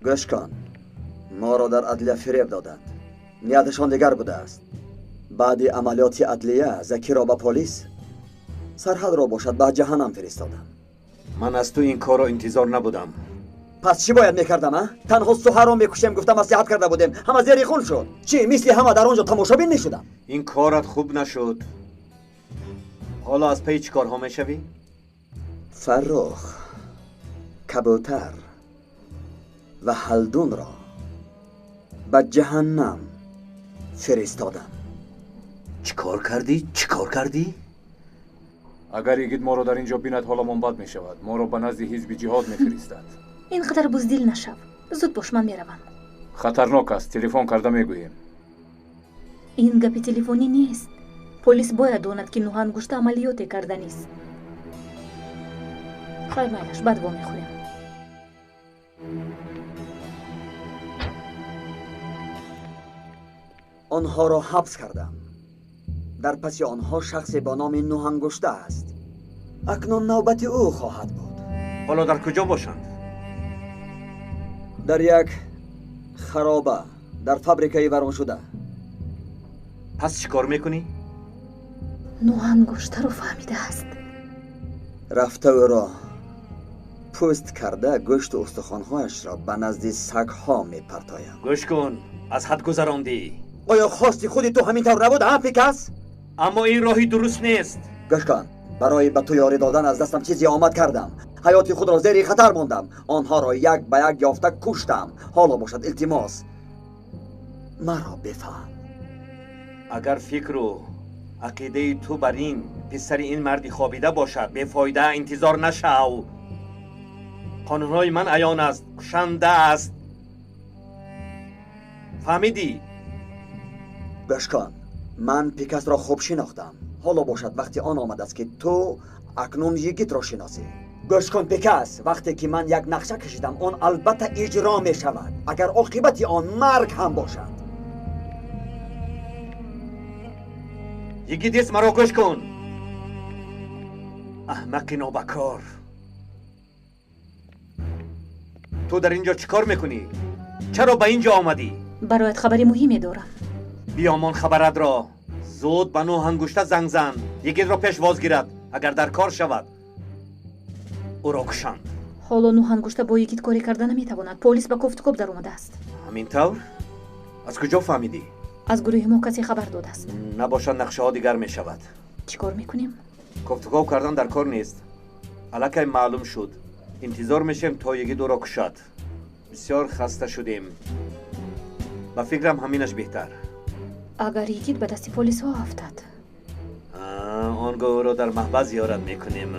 Гӯш кун, моро дар адлия фиреб доданд. Нияташон дигар будааст. Баъди амалиёти адлия Закиро ба полис, Сарҳадро бошад ба ҷаҳаннам фиристодам. Ман аз ту ин корро интизор набудам. Пас чӣ бояд мекардам, а? Танҳо Суҳаро мекушем гуфта маслиҳат карда будем. Ҳама зери хун шуд. Чӣ, мисли ҳама дар он ҷо тамошобин мешудам? Ин корат хуб нашуд. Ҳоло аз паи чӣ корҳо мешавӣ? Фаррух, Кабутар ва Ҳалдунро ба ҷаҳаннам фиристодам. Чӣ кор кардӣ? Чӣ кор кардӣ? Агар йигит моро дар ин ҷо бинад, ҳоламон бад мешавад. Моро ба назди ҳизби ҷиҳод мефиристад. Ин қадар буздил нашав. Зуд бош, ман меравам. Хатарнок аст, телефон карда мегӯем. Ин гапи телефонӣ нест. Полис бояд донад, ки Нӯҳангушта амалиёте карданист. Хайр, майлаш, баъд вомехӯрем. Онҳоро ҳабс кардам. Дар паси онҳо шахсе бо номи Нӯҳангушта аст. Акнун навбати ӯ хоҳад буд. Ҳоло дар куҷо бошанд? Дар як хароба, дар фабрикаи вайроншуда. Пас чӣ кор мекунӣ? Нӯҳангуштаро фаҳмидааст. Рафта ӯро пӯст карда, гӯшту устухонҳояшро ба назди сагҳо мепартоям. Гӯш кун, аз ҳад гузарондӣ. Оё хости худи ту ҳамин тавр набуд, а, Пикас? Аммо ин роҳи дуруст нест. Гӯш кун, барои ба ту ёрӣ додан аз дастам чизе омад кардам. Ҳаёти худро зери хатар мондам. Онҳоро як ба як ёфта куштам. Ҳоло бошад, илтимос, маро бифаҳм. Агар фикру ақидаи ту бар ин писари ин марди хобида бошад, бефоида интизор нашав. Қонунҳои ман аён аст, кушанда аст. Фаҳмидӣ? Гӯш кун, ман Пикасро хуб шинохтам. Ҳоло бошад вақти он омадааст, ки ту акнун йигитро шиносӣ. Гӯш кун, Пикас, вақте ки ман як нақша кашидам, он албатта иҷро мешавад, агар оқибати он марг ҳам бошад. Йигит ест, маро гӯш кун. Аҳмақи нобакор. Ту дар ин ҷо чӣ кор мекунӣ? Чаро ба ин ҷо омадӣ? Бароят хабари муҳиме дорам. Биёмон хабаратро. Зуд ба Нӯҳангушта занг зан. Йигитро пешвоз гирад. Агар дар кор шавад, ӯро кушанд. Ҳоло Нӯҳангушта бо йигит коре карда наметавонад. Полис ба кофтукоб даромадааст. Ҳамин тавр? Аз куҷо фаҳмидӣ? Аз гурӯҳи мо касе хабар додааст. Набошад, нақшаҳо дигар мешавад. Чӣ кор мекунем? Кофтукоб кардан дар кор нест. Аллакай маълум шуд. Интизор мешем, то йигит ӯро кушад. Бисёр хаста шудем. Ба фикрам, ҳаминаш беҳтар. Агар йигит ба дасти полисҳо афтад? Он гоҳ ӯро дар маҳбас зиёрат мекунем.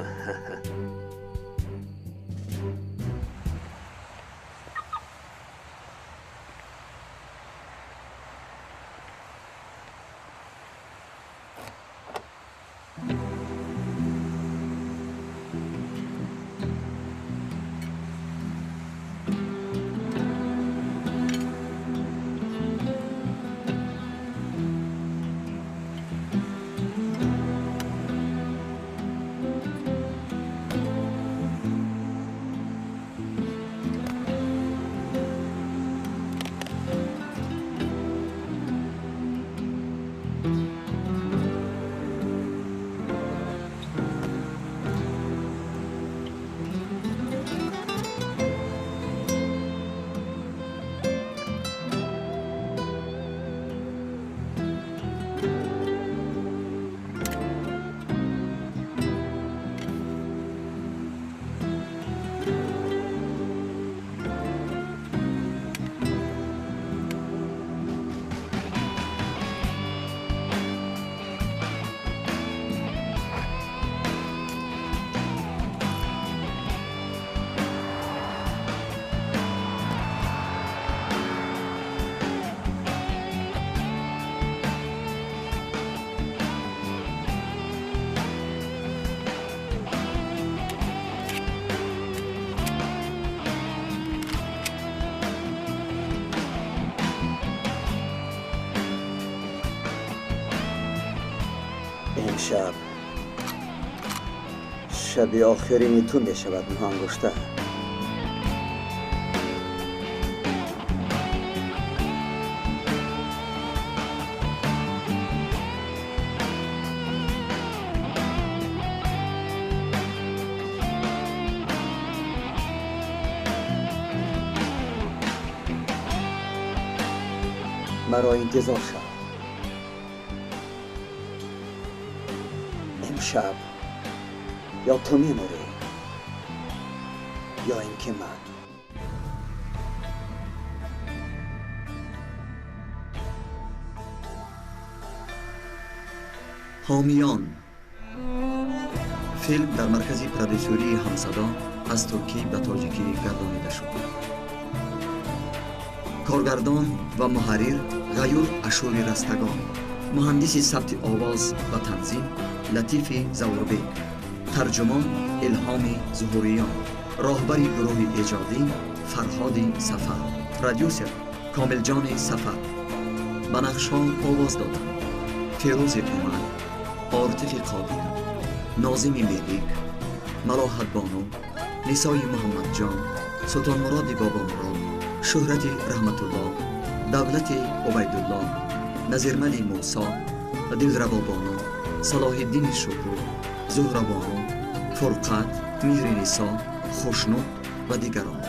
امشب شب آخرین تو می شود نوه‌انگشته. مرا انتظار شد. امشب یا تو میموری ё ин ки ман. Ҳомиён. Филм дар маркази продюсерии Ҳамсадо аз туркӣ ба тоҷикӣ гардонида шуд. Коргардон ва муҳаррир Ғаюр Ашури Растагон, муҳандиси сабти овоз ва танзим Латифи Завурбек, тарҷумон Илҳоми Зуҳуриён, роҳбари гурӯҳи эҷодӣ Фарҳоди Сафар, продюсер Комилҷони Сафар. Ба нақшҳо овоз доданд Фирӯзи Умар, Ортифи Қодир, Нозими Мелик, Малоҳатбону, Нисои Муҳаммадҷон, Султонмуроди Бобомурод, Шӯҳрати Раҳматулло, Давлати Убайдулло, Назирмали Мусо, Дилрабобону, Салоҳиддини Шукур, Зуҳрабону, Фурқат, Меҳринисо, Хушнуд ва дигарон.